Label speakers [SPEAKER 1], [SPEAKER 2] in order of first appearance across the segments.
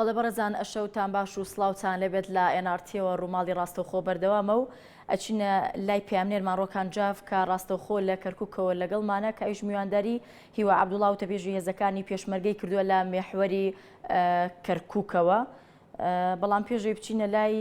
[SPEAKER 1] بەڵێ بەڕێزان ئەشەوتان باش و سڵاوتان لێبێت لە ئێن ئاڕ تیەوە ڕووماڵی ڕاستەوخۆ بەردەوامە و ئەچینە لای پەیامنێرمان ڕۆکان جاف کە ڕاستەوخۆ لە کەرکوکەوە لەگەڵمانە کە ئەویش میوانداری هیوا عەبدوڵا وتەبێژی هێزەکانی پێشمەرگەی کردووە لە مێحوەری کەرکوکەوە بەڵام پێشەوەی بچینە لای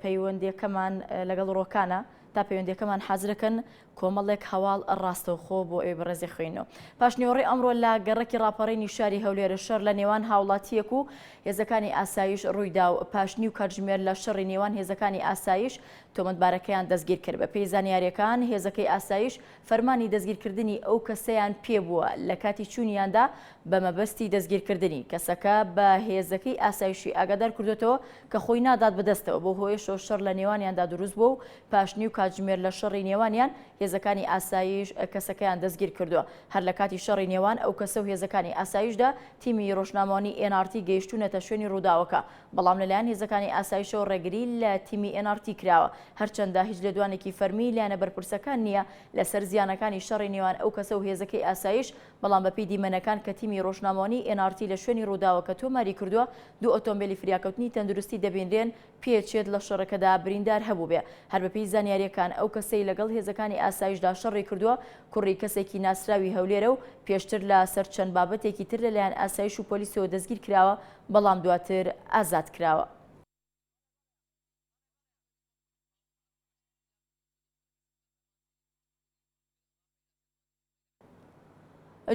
[SPEAKER 1] پەیوەندیەکەمان لەگەڵ ڕۆکانە تا پەیوەندیەکەمان حازرەکەن کۆمەڵێک هەواڵ ڕاستەوخۆ بۆ ئێوەی بەڕێزی خوێنەوە. پاشنیوەڕۆی ئەمڕۆ لە گەڕەکی ڕاپەڕینی شاری هەولێر شەڕ لە نێوان هاوڵاتییەک و هێزەکانی ئاسایش ڕوویدا و پاش نیو کاتژمێر لە شەڕی نێوان هێزەکانی ئاسایش تۆمەتبارەکەیان دەستگیرکرد. بەپێی زانیارییەکان هێزەکەی ئاسایش فەرمانی دەستگیرکردنی ئەو کەسەیان پێبووە لە کاتی چوونیاندا بە مەبەستی دەستگیرکردنی، کەسەکە بە هێزەکەی ئاسایشی ئاگادار کردۆتەوە کە خۆی نادات بەدەستەوە، بەو هۆیەشەوە شەڕ لە نێوانیاندا دروست بووە و پاش نیو کاتژمێر لە شەڕی نێوانیان، هێزەکانی ئاسایش کەسەکەیان دەستگیر کردووە. هەر لە کاتی شەڕی نێوان ئەو کەسە و هێزەکانی ئاسایشدا، تیمی ڕۆژنامەوانی ئێن ئاڕ تی گەیشتوونەتە شوێنی ڕووداوەکە، بەڵام لەلایەن هێزەکانی ئاسایشەوە ڕێگری لە تیمی ئێن ئاڕ تی کراوە. هەرچەندە هیچ لێدوانێکی فەرمی لایەنە بەرپرسەکان نییە لەسەر زیانەکانی شەڕی نێوان ئەو کەسە و هێزەکەی ئاسایش، بەڵام بەپێی دیمەنەکان کە تیمی ڕۆژنامەوانی ئێن ئاڕ تی لە شوێنی ڕووداوەکە تۆماری کردووە، دوو ئۆتۆمبێلی فریاکەوتنی تەندروستی دەبینرێن پێچێت لە شەڕەکەدا بریندار هەبووبێ. هەر بەپێی زانیارییەکان ئەو کەسەی لەگەڵ هێزەکانی ئاسایشدا شەڕی کردووە کوڕی کەسێکی ناسراوی هەولێرە و پێشتر لە سەر چەند بابەتێکی تر لەلایەن ئاسایش و پۆلیسەوە دەستگیر کراوە، بەڵام دواتر ئازاد کراوە.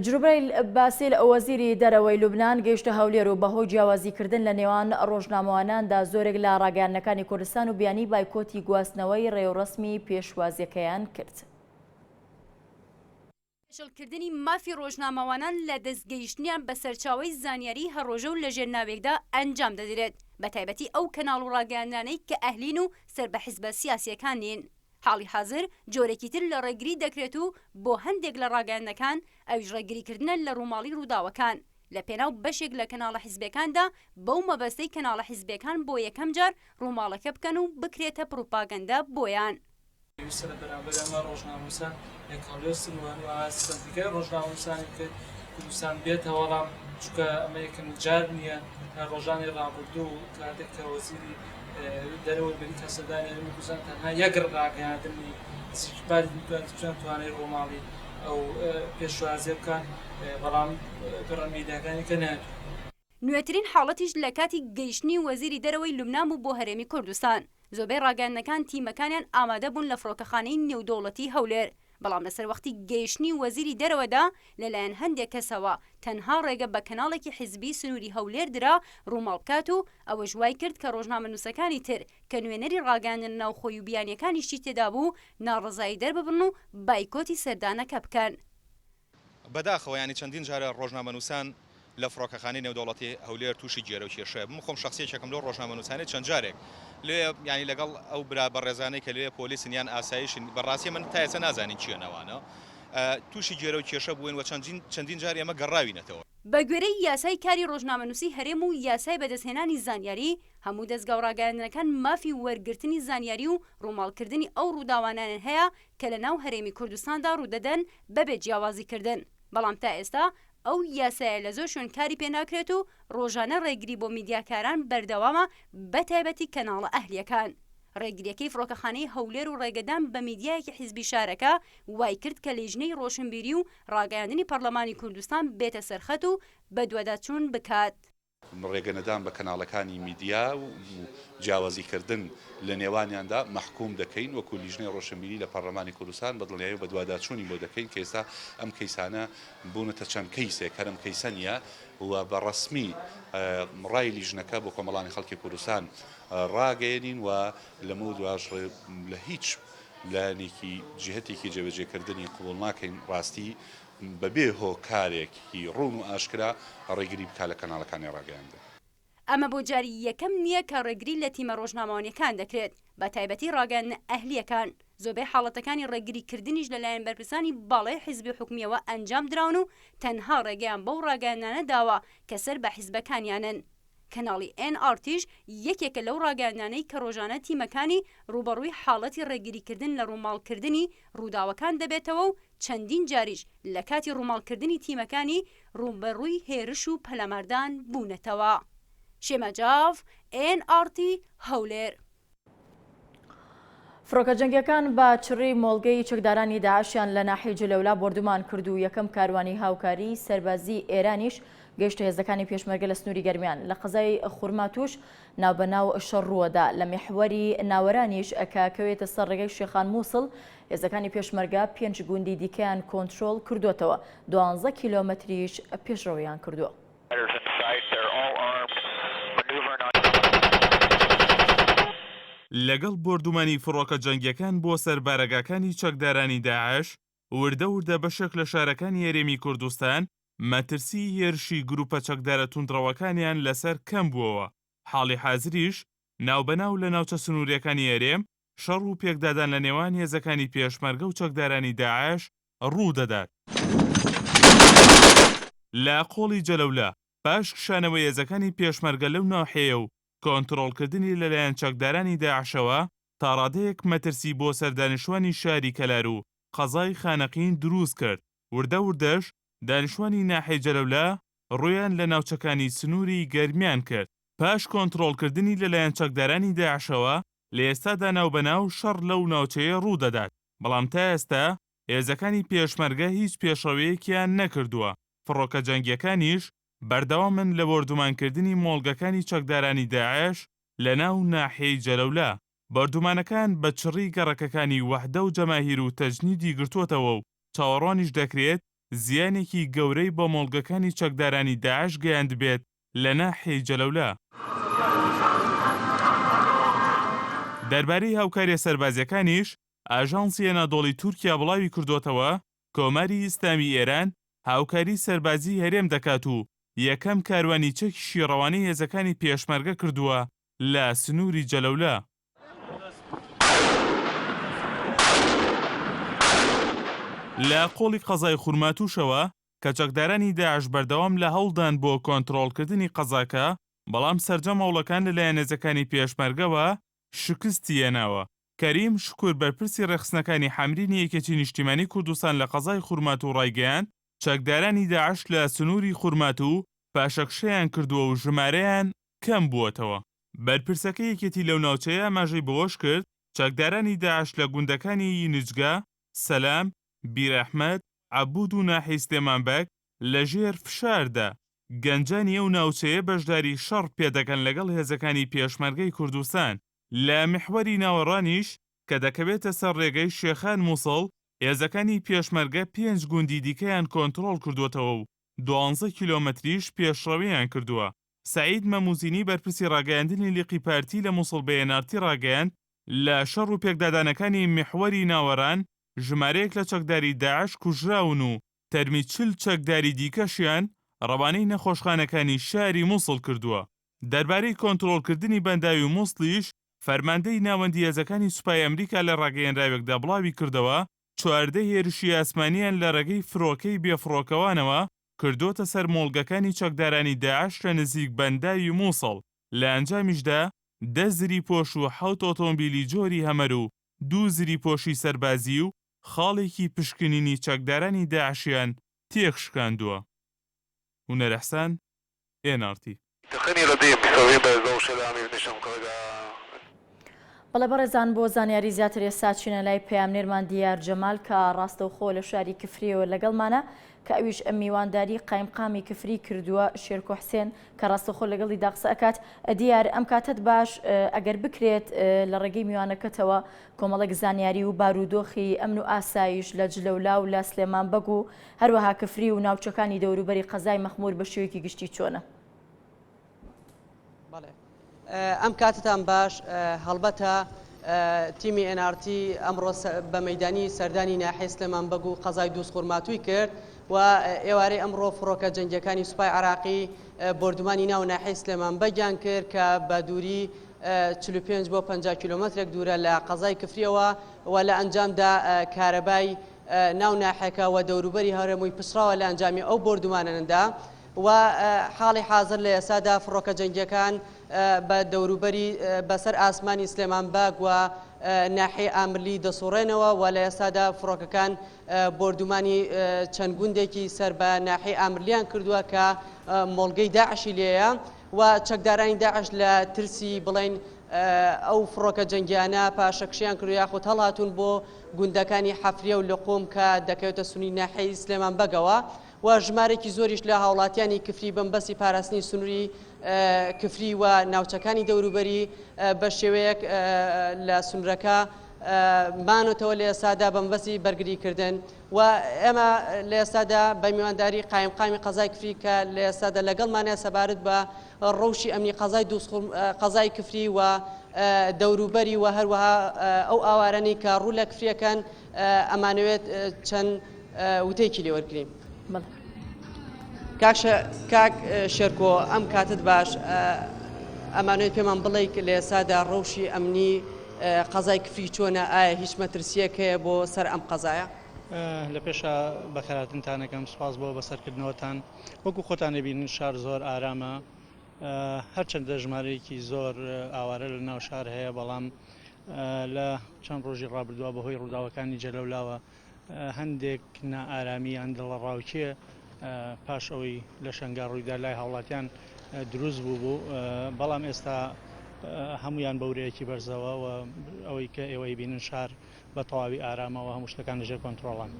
[SPEAKER 1] جوبرەیل باسیل وەزیری دەرەوەی لوبنان گەیشتە هەولێر و بەهۆی جیاوازیکردن لە نێوان ڕۆژنامەواناندا زۆرێک لە ڕاگەیاندنەکانی کوردستان و بیانی بایکۆتی گواستنەوەی ڕێوڕەسمی پێشوازیەکەیان کرد.
[SPEAKER 2] پێشڵکردنی مافی ڕۆژنامەوانان لە دەستگەیشتنیان بە سەرچاوەی زانیاری هەر ڕۆژە و لەژێر ناوێکدا ئەنجام دەدرێت، بەتایبەتی ئەو کەناڵ و ڕاگەیاندنانەی کە ئەهلین و سەر بە حزبە سیاسییەکان نین. حاڵی حازر جۆرێکی تر لە ڕێگری دەکرێت و بۆ هەندێک لە ڕاگەیاندنەکان، ئەویش ڕێگریکردنە لە ڕووماڵی ڕووداوەکان لە پێناو بەشێک لە کەناڵە حزبیەکاندا بەو مەبەستەی کەناڵە حزبیەکان بۆ یەکەم جار ڕووماڵەکە بکەن و بکرێتە پڕوپاگەندە بۆیان.
[SPEAKER 3] پێویستە لە بەرامبەر ئەمە ڕۆژنامەنووسان یەکهەڵوێستن و هەروەها سەندیکای ڕۆژنامەنووسانی کوردستان بێتە وەڵام، چونکە ئەمە یەکەمین جار نییە ڕۆژانی ڕابردوو کاتێک کە وەزیری دەرەوەی بەریتانیا سەردانی هەرێمی کوردستان تەنها یەک ڕاگەیاندنی نزیکی پارتی کوردستان توانای ڕووماڵی ئەو پێشوازیە بکات بەڵام تۆڕە میدیاکانی کە نەیانتوانی.
[SPEAKER 2] نوێترین حاڵەتیش لە کاتی گەیشتنی وەزیری دەرەوەی لوبنان بوو بۆ هەرێمی کوردستان، زۆربەی ڕاگەیاندنەکان تیمەکانیان ئامادە بوون لە فڕۆکەخانەی نێودەوڵەتی هەولێر، بەڵام لە سەروەختی گەیشتنی وەزیری دەرەوەدا لەلایەن هەندێک کەسەوە تەنها ڕێگە بە کەناڵێکی حیزبی سنووری هەولێر درا ڕووماڵ بکات و ئەوەش وایکرد کە ڕۆژنامەنووسەکانی تر کە نوێنەری ڕاگەیاندنە ناوخۆیی و بیانییەکانیشی تێدابوو ناڕەزایی دەرببڕن و بایکۆتی سەردانەکە بکەن.
[SPEAKER 4] بەداخەوە یانی چەندین جارە ڕۆژنامەنووسان لە فڕۆکەخانەی نێودەوڵەتی هەولێر تووشی گێرە و کێشە بوون، خۆم شەخسی یەکێکم لەو ڕۆژنامەنووسانەی چەند جارێک لێ یانی لەگەڵ ئەو برا بەڕێزانەی کە لێ پۆلیسن یان ئاسایشن بەڕاستی من تا ئێستا نازانین کێن ئەوانە تووشی گێرە و کێشە بووین و چەندین چەندین جار ئێمە گەڕاوینەتەوە.
[SPEAKER 2] بە گوێرەی یاسای کاری ڕۆژنامەنووسی هەرێم و یاسای بەدەستهێنانی زانیاری، هەموو دەزگا و ڕاگەیاندنەکان مافی وەرگرتنی زانیاری و ڕووماڵکردنی ئەو ڕووداوانەیان هەیە کە لە ناو هەرێمی کوردستاندا ڕوودەدەن بەبێ جیاوازی کردن، بەڵام تا ئێستا ئەو یاسایە لە زۆر شوێن کاری پێناکرێت و ڕۆژانە ڕێگری بۆ میدیاکاران بەردەوامە بەتایبەتی کەناڵە ئەهلیەکان. ڕێگریەکەی فڕۆکەخانەی هەولێر و ڕێگەدان بە میدیایەکی حیزبی شارەکە وایکرد کە لیژنەی ڕۆشنبیری و ڕاگەیاندنی پەڕلەمانی کوردستان بێتە سەرخەت و بەدواداچوون بکات.
[SPEAKER 5] ڕێگەنەدان بە کەناڵەکانی میدیا و جیاوازیکردن لە نێوانیاندا مەحکوم دەکەین، وەکو لیژنەی ڕۆشنبیری لە پەڕلەمانی کوردستان بە دڵنیایی و بەدواداچوونی بۆ دەکەین کە ئێستا ئەم کەیسانە بوونەتە چەند کەیسێک هەر ئەم کەیسە نییە و بە ڕەسمی ڕای لیژنەکە بۆ کۆمەڵانی خەڵکی کوردستان ڕاگەیەنین و لەمەودواش لە هیچ لایەنێکی جیهەتێکی جێبەجێکردنی قبوڵ ناکەین ڕاستی بەبێ هۆکارێکی ڕوون و ئاشکرا ڕێگری بکات لە کەناڵەکانی ڕاگەیاندن.
[SPEAKER 2] ئەمە بۆ جاری یەکەم نییە کە ڕێگری لە تیمە ڕۆژنامەوانییەکان دەکرێت، بە تایبەتی ڕاگەیاندنە ئەهلییەکان، زۆربەی حاڵەتەکانی ڕێگری کردنیش لەلایەن بەرپرسانی باڵای حیزبی و حکومییەوە ئەنجام دراون و تەنها ڕێگەیان بەو ڕاگەیاندنانە داوە کە سەر بە حیزبەکانیانن. کەناڵی ئێن ئاڕ تیش یەکێکە لەو ڕاگەیاندنانەی کە ڕۆژانە تیمەکانی ڕووبەڕووی حاڵەتی ڕێگریکردن لە ڕووماڵکردنی ڕووداوەکان دەبێتەوە و چەندین جاریش لە کاتی ڕووماڵکردنی تیمەکانی ڕووبەڕووی هێرش و پەلاماردان بوونەتەوە. شێما جاف، ئێن ئاڕ تی، هەولێر.
[SPEAKER 1] فڕۆکە جەنگیەکان بە چڕی مۆڵگەی چەکدارانی داعشیان لە ناحیەی جلەولا بۆردومان کرد و یەکەم کاروانی هاوکاری سەربازی ئێرانیش گەیشتە هێزەکانی پێشمەرگە لە سنووری گەرمیان. لە قەزای خورماتووش ناوبەناو شەڕ ڕووەدا. لە میحوەری ناوەرانیش کە کەوێتە سەر ڕێگای شێخان موسڵ، هێزەکانی پێشمەرگە پێنج گوندی دیکەیان کۆنترۆڵ کردووەتەوە، دوانزە کیلۆمەتریش پێشڕەوییان کردووە.
[SPEAKER 6] لەگەڵ بۆردومانی فڕۆکە جەنگیەکان بۆ سەر بارەگاکانی چەکدارانی داعش، وردە وردە بەشێک لە شارەکانی هەرێمی کوردستان مەترسیی هێرشی گروپە چەکدارە توندڕەوەکانیان لەسەر کەم بووەوە، حاڵی حازریش ناوبەناو لە ناوچە سنووریەکانی هەرێم شەڕ و پێکدادان لە نێوان هێزەکانی پێشمەرگە و چەکدارانی داعش ڕوودەدات. لە قۆڵی جەلەولا، پاش کشانەوەی هێزەکانی پێشمەرگە لەو ناحیەیە و کۆنترۆڵکردنی لەلایەن چەکدارانی داعشەوە، تاڕادەیەک مەترسی بۆ سەر دانیشتوانی شاری کەلار و قەزای خانەقین دروست کرد، وردە وردەش دانیشتوانی ناحیەی جەلەولا ڕوویان لە ناوچەکانی سنووری گەرمیان کرد. پاش کۆنترۆڵکردنی لەلایەن چەکدارانی داعشەوە، لە ئێستادا ناوبەناو شەڕ لەو ناوچەیە ڕوودەدات، بەڵام تا ئێستا هێزەکانی پێشمەرگە هیچ پێشڕەوییەکیان نەکردووە، فڕۆکە جەنگییەکانیش بەردەوامن لە بۆردومانکردنی مۆڵگەکانی چەکدارانی داعش لەناو ناحیەی جەلەولا. بۆردومانەکان بە چڕی گەڕەکەکانی وەحدە و جەماهیر و تەجنیدی گرتووەتەوە و چاوەڕوانیش دەکرێت زیانێکی گەورەی بە مۆڵگەکانی چەکدارانی داعش گەیاندبێت لە ناحیەی جەلەولا. دەربارەی هاوکاریە سەربازیەکانیش، ئاژانسی ئەنادۆڵی تورکیا بڵاوی کردۆتەوە، کۆماری ئیسلامی ئێران هاوکاری سەربازیی هەرێم دەکات و یەکەم کاروانی چەکیشی ڕەوانەی هێزەکانی پێشمەرگە کردووە لە سنووری جەلەولا. لە قۆڵی قەزای خورماتووشەوە کە چەکدارانی داعش بەردەوام لە هەوڵدان بۆ کۆنترۆڵکردنی قەزاکە، بەڵام سەرجەم هەوڵەکان لەلایەن هێزەکانی پێشمەرگەوە شکستی هێناوە. کەریم شوکور بەرپرسی ڕێکخستنەکانی حەمرینی یەکێتی نیشتیمانی کوردستان لە قەزای خورماتوو ڕایگەیاند، چەکدارانی داعش لە سنووری خورماتوو پاشەکشەیان کردووە و ژمارەیان کەم بووەتەوە. بەرپرسەکەی یەکێتی لەو ناوچەیە ئاماژەی بەوەشکرد، چەکدارانی داعش لە گوندەکانی ینجگە، سەلام، بیرئەحمەد، عەبود و ناحیەی سلێمان بەگ لەژێر فشاردا، گەنجانی ئەو ناوچەیە بەشداری شەڕ پێدەکەن لەگەڵ هێزەکانی پێشمەرگەی کوردستان. لە میحوەری ناوەڕانیش کە دەکەوێتە سەر رێگەی شێخان موسڵ، هێزەکانی پێشمەرگە پێنج گوندی دیکەیان کۆنتڕۆڵ کردووەتەوە و دوانزە کیلۆمەتریش پێشڕەوییان کردووە. سەعید مەموزینی بەرپرسی راگەیاندنی لقی پارتی لە موسڵ بە ئێن ئاڕ تی راگەیاند، لە شەڕ و پێکدادانەکانی میحوەری ناوەران ژمارەیەک لە چەکداری داعش کوژراون و تەرمی 40 چەکداری دیکەشیان ڕەوانەی نەخۆشخانەکانی شاری موسڵ کردووە. دەربارەی کۆنترۆڵکردنی بەنداوی موسڵیش، فەرماندەی ناوەندی هێزەکانی سوپای ئەمریکا لە ڕاگەیەنراوێکدا بڵاویکردەوە، 14 هێرشی ئاسمانیان لە ڕێگەی فرۆکەی بێفڕۆکەوانەوە کردۆتە سەر مۆڵگەکانی چەکدارانی داعش لە نزیک بەنداوی موسڵ، لە ئەنجامیشدا دە زریپۆش و حەوت ئۆتۆمبیلی جۆری هەمەر و دوو زریپۆشی سەربازی و خاڵێکی پشکنینی چەکدارانی داعشیان تێکشکاندووە. هونەر ئیحسان، ئێن ئاڕ تی.
[SPEAKER 1] بەڵێ بەڕێزان بۆ زانیاری زیاتر ئێستا چینە لای پەیامنێرمان دیار جەمال کە ڕاستەوخۆ لە شاری کفریەوە لەگەڵمانە کە ئەویش میوانداری قایمقامی کفری کردووە شێرکۆ حسێن کە ڕاستەوخۆ لەگەڵیدا قسە ئەکات. دیار ئەم کاتەت باش ئەگەر بکرێت لە ڕێگەی میوانەکەتەوە کۆمەڵێک زانیاری و بارودۆخی ئەمن و ئاسایش لە جلەولا و لە سلێمان بەگ و هەروەها کفری و ناوچەکانی دەوروبەری قەزای مەخمور بە شێوەیەکی گشتی چۆنە؟
[SPEAKER 7] بەڵێ ئەم کاتتان باش هەڵبەتە تیمی NRT ئەمڕۆ بە مەدانی سەردانی ناحیەی سلێمان بەگ و قەزای دووزخورماتووی کرد و ئێوارەی ئەمڕۆ فڕۆکە جەنگیەکانی سوپای عراقی بۆردومانی ناو ناحیەی سلێمان بەگیان کرد کە بە دووری 45 بۆ 50 کیلۆمەترێک دوورە لە قەزای کفریەوە و لە ئەنجامدا کارەبای ناو ناحیەکە و دەوروبەری هەرێمووی پچڕاوە لە ئەنجامی ئەو بۆردومانەندا و حاڵی حازر لە ئێستادا فڕۆکە جەنگیەکان بە دەوروبەری بەسەر ئاسمانی سلێمان بەگ و ناحیەی ئامرلی دەسوڕێنەوە و لە ئێستادا فڕۆکەکان بۆردومانی چەند گوندێکی سەر بە ناحیەی ئامرلیان کردووە کە مۆڵگەی داعشی لێیە. و چەکدارانی داعش لە ترسی بڵێین ئەو فڕۆکە جەنگیانە پاشەکشەیان کردو یاخود هەڵهاتوون بۆ گوندەکانی حەفریە و لقوم کە دەکەوێتە سنووری ناحیەی سلێمان بەگەوە و ژمارەیەکی زۆریش لە هاوڵاتیانی کفری بەمبەستی پاراستنی سنووری کفری و ناوچەکانی دەوروبەری بە شێوەیەک لە سنوورەکە مانەتەوە لە ئێستادا بەمبەستی بەرگریکردن و ئێمە لە ئێستادا بە میوانداری قایمقامی قەزای کفری کە لە ئێستادا لەگەڵمانە سەبارەت بە ڕەوشی ئەمنی قەزای دووسخور قەزای کفری و دەوروبەری و هەروەها ئەو ئاوارانەی کە ڕوو لە کفریەکەن ئەمانەوێت چەند وتەیەکی لێ وەرگرین. کاک کاک شێرکۆ ئەم کاتت باش ئەمانەوێت پێمان بڵێ لە ئێستادا ڕەوشی ئەمنی قەزای کفری چۆنە ئایا هیچ مەترسیەک هەیە بۆ سەر ئەم قەزایە؟
[SPEAKER 8] لە پێشا بەخێرهاتنتان ئەکەم سوپاس بۆ بەسەرکردنەوەتان وەکو خۆتان ئەبینن شار زۆر ئارامە هەرچەندە ژمارەیەکی زۆر ئاوارە لە ناو شار هەیە بەڵام لە چەند ڕۆژی ڕابردووە بەهۆی ڕووداوەکانی جەلەولاوە هەندێک نائارامی یان دڵەڕاوکێ پاش ئەوەی لە شەنگال ڕوویدا لای هاوڵاتیان دروست بوو بوو بەڵام ئێستا هەمویان بە ورەیەکی بەرزەوە و ئەوەی کە ئێوەی بینن شار بە تەواوی ئارامەوە هەموو شتەکان لەژێر کۆنترۆڵان.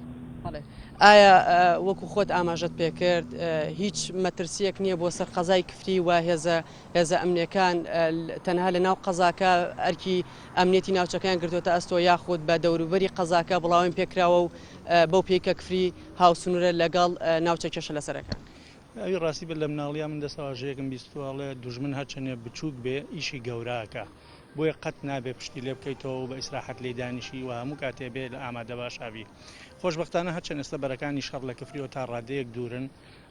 [SPEAKER 7] بەڵێ ئایا وەکو خۆت ئاماژەت پێکرد هیچ مەترسیەک نییە بۆ سەر قەزای کفری و هێزە هێزە ئەمنیەکان تەنها لە ناو قەزاکە ئەرکی ئەمنیەتی ناوچەکەیان گرتۆتە ئەستۆ یاخود بە دەوروبەری قەزاکە بڵاوەیان پێکراوە و بەو پێی کە کفری هاوسنورە لەگەڵ ناوچە کێشە لەسەرەکان.
[SPEAKER 8] ئەوی ڕاستی بێت لە مناڵیا من دەستەواژەیەکم بیستووە ئەڵێ دوژمن هەرچەنێ بچووک بێ ئیشی گەورە ئەکا بۆیە قەت نابێ پشتی لێ بکەیتەوە و بە ئیسراحەت لێی دانیشی و هەموو کاتێ بێ لە ئامادەباشا بی. خۆشبەختانە هەرچەند ئێستا بەرەکانی شەڕ لە کفریەوە تا ڕادەیەک دوورن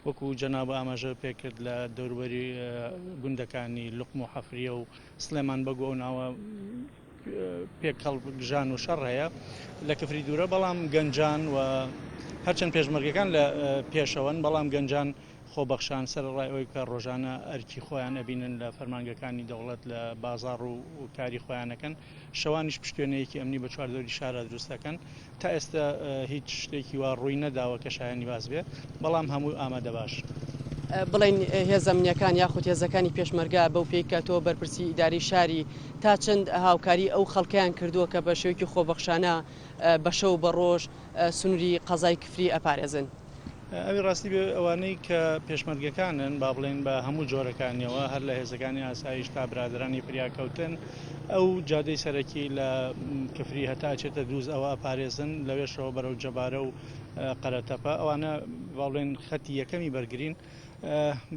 [SPEAKER 8] وەکو جەنابو ئاماژەت پێ کرد لە دەوروبەری گوندەکانی لوقم و حەفریە و سڵێمان بەگ و ئەو ناوە پێکهەڵگژان و شەڕ هەیە لە کفری دوورە بەڵام گەنجان و هەرچەند پێشمەرگەکان لە پێشەوەن بەڵام گەنجان خۆبەخشان سەرەڕای ئەوەی کە ڕۆژانە ئەرکی خۆیان ئەبینن لە فەرمانگەکانی دەوڵەت لە بازاڕ و کاری خۆیان ئەکەن شەوانیش پشتێنەیەکی ئەمنی بە چواردەوری شارا دروست ئەکەن تا ئێستا هیچ شتێکی وا ڕووی نەداوە کە شایەنی باس بێ بەڵام هەموو ئامادەباش.
[SPEAKER 7] بڵێین هێزە ئەمنییەکان یاخود هێزەکانی پێشمەرگە بەو پێی کە تۆ بەرپرسی ئیدارەی شاری تا چەند هاوکاری ئەو خەڵکەیان کردووە کە بە شێوەیەکی خۆبەخشانە بە شەو بە ڕۆژ سنووری قەزای کفری ئەپارێزن؟
[SPEAKER 8] ئەوی ڕاستی بێ ئەوانەی کە پێشمەرگەکانن با بڵێین بە هەموو جۆرەکانیەوە هەر لە هێزەکانی ئاسایش تا برادەرانی فریاکەوتن ئەو جادەی سەرەکی لە کفری هەتا ئەچێتە دووز ئەوە ئەپارێزن لەوێشەوە بەرەو جەبارە و قەرەتەپە ئەوانە با بڵێن خەتی یەکەمی بەرگرین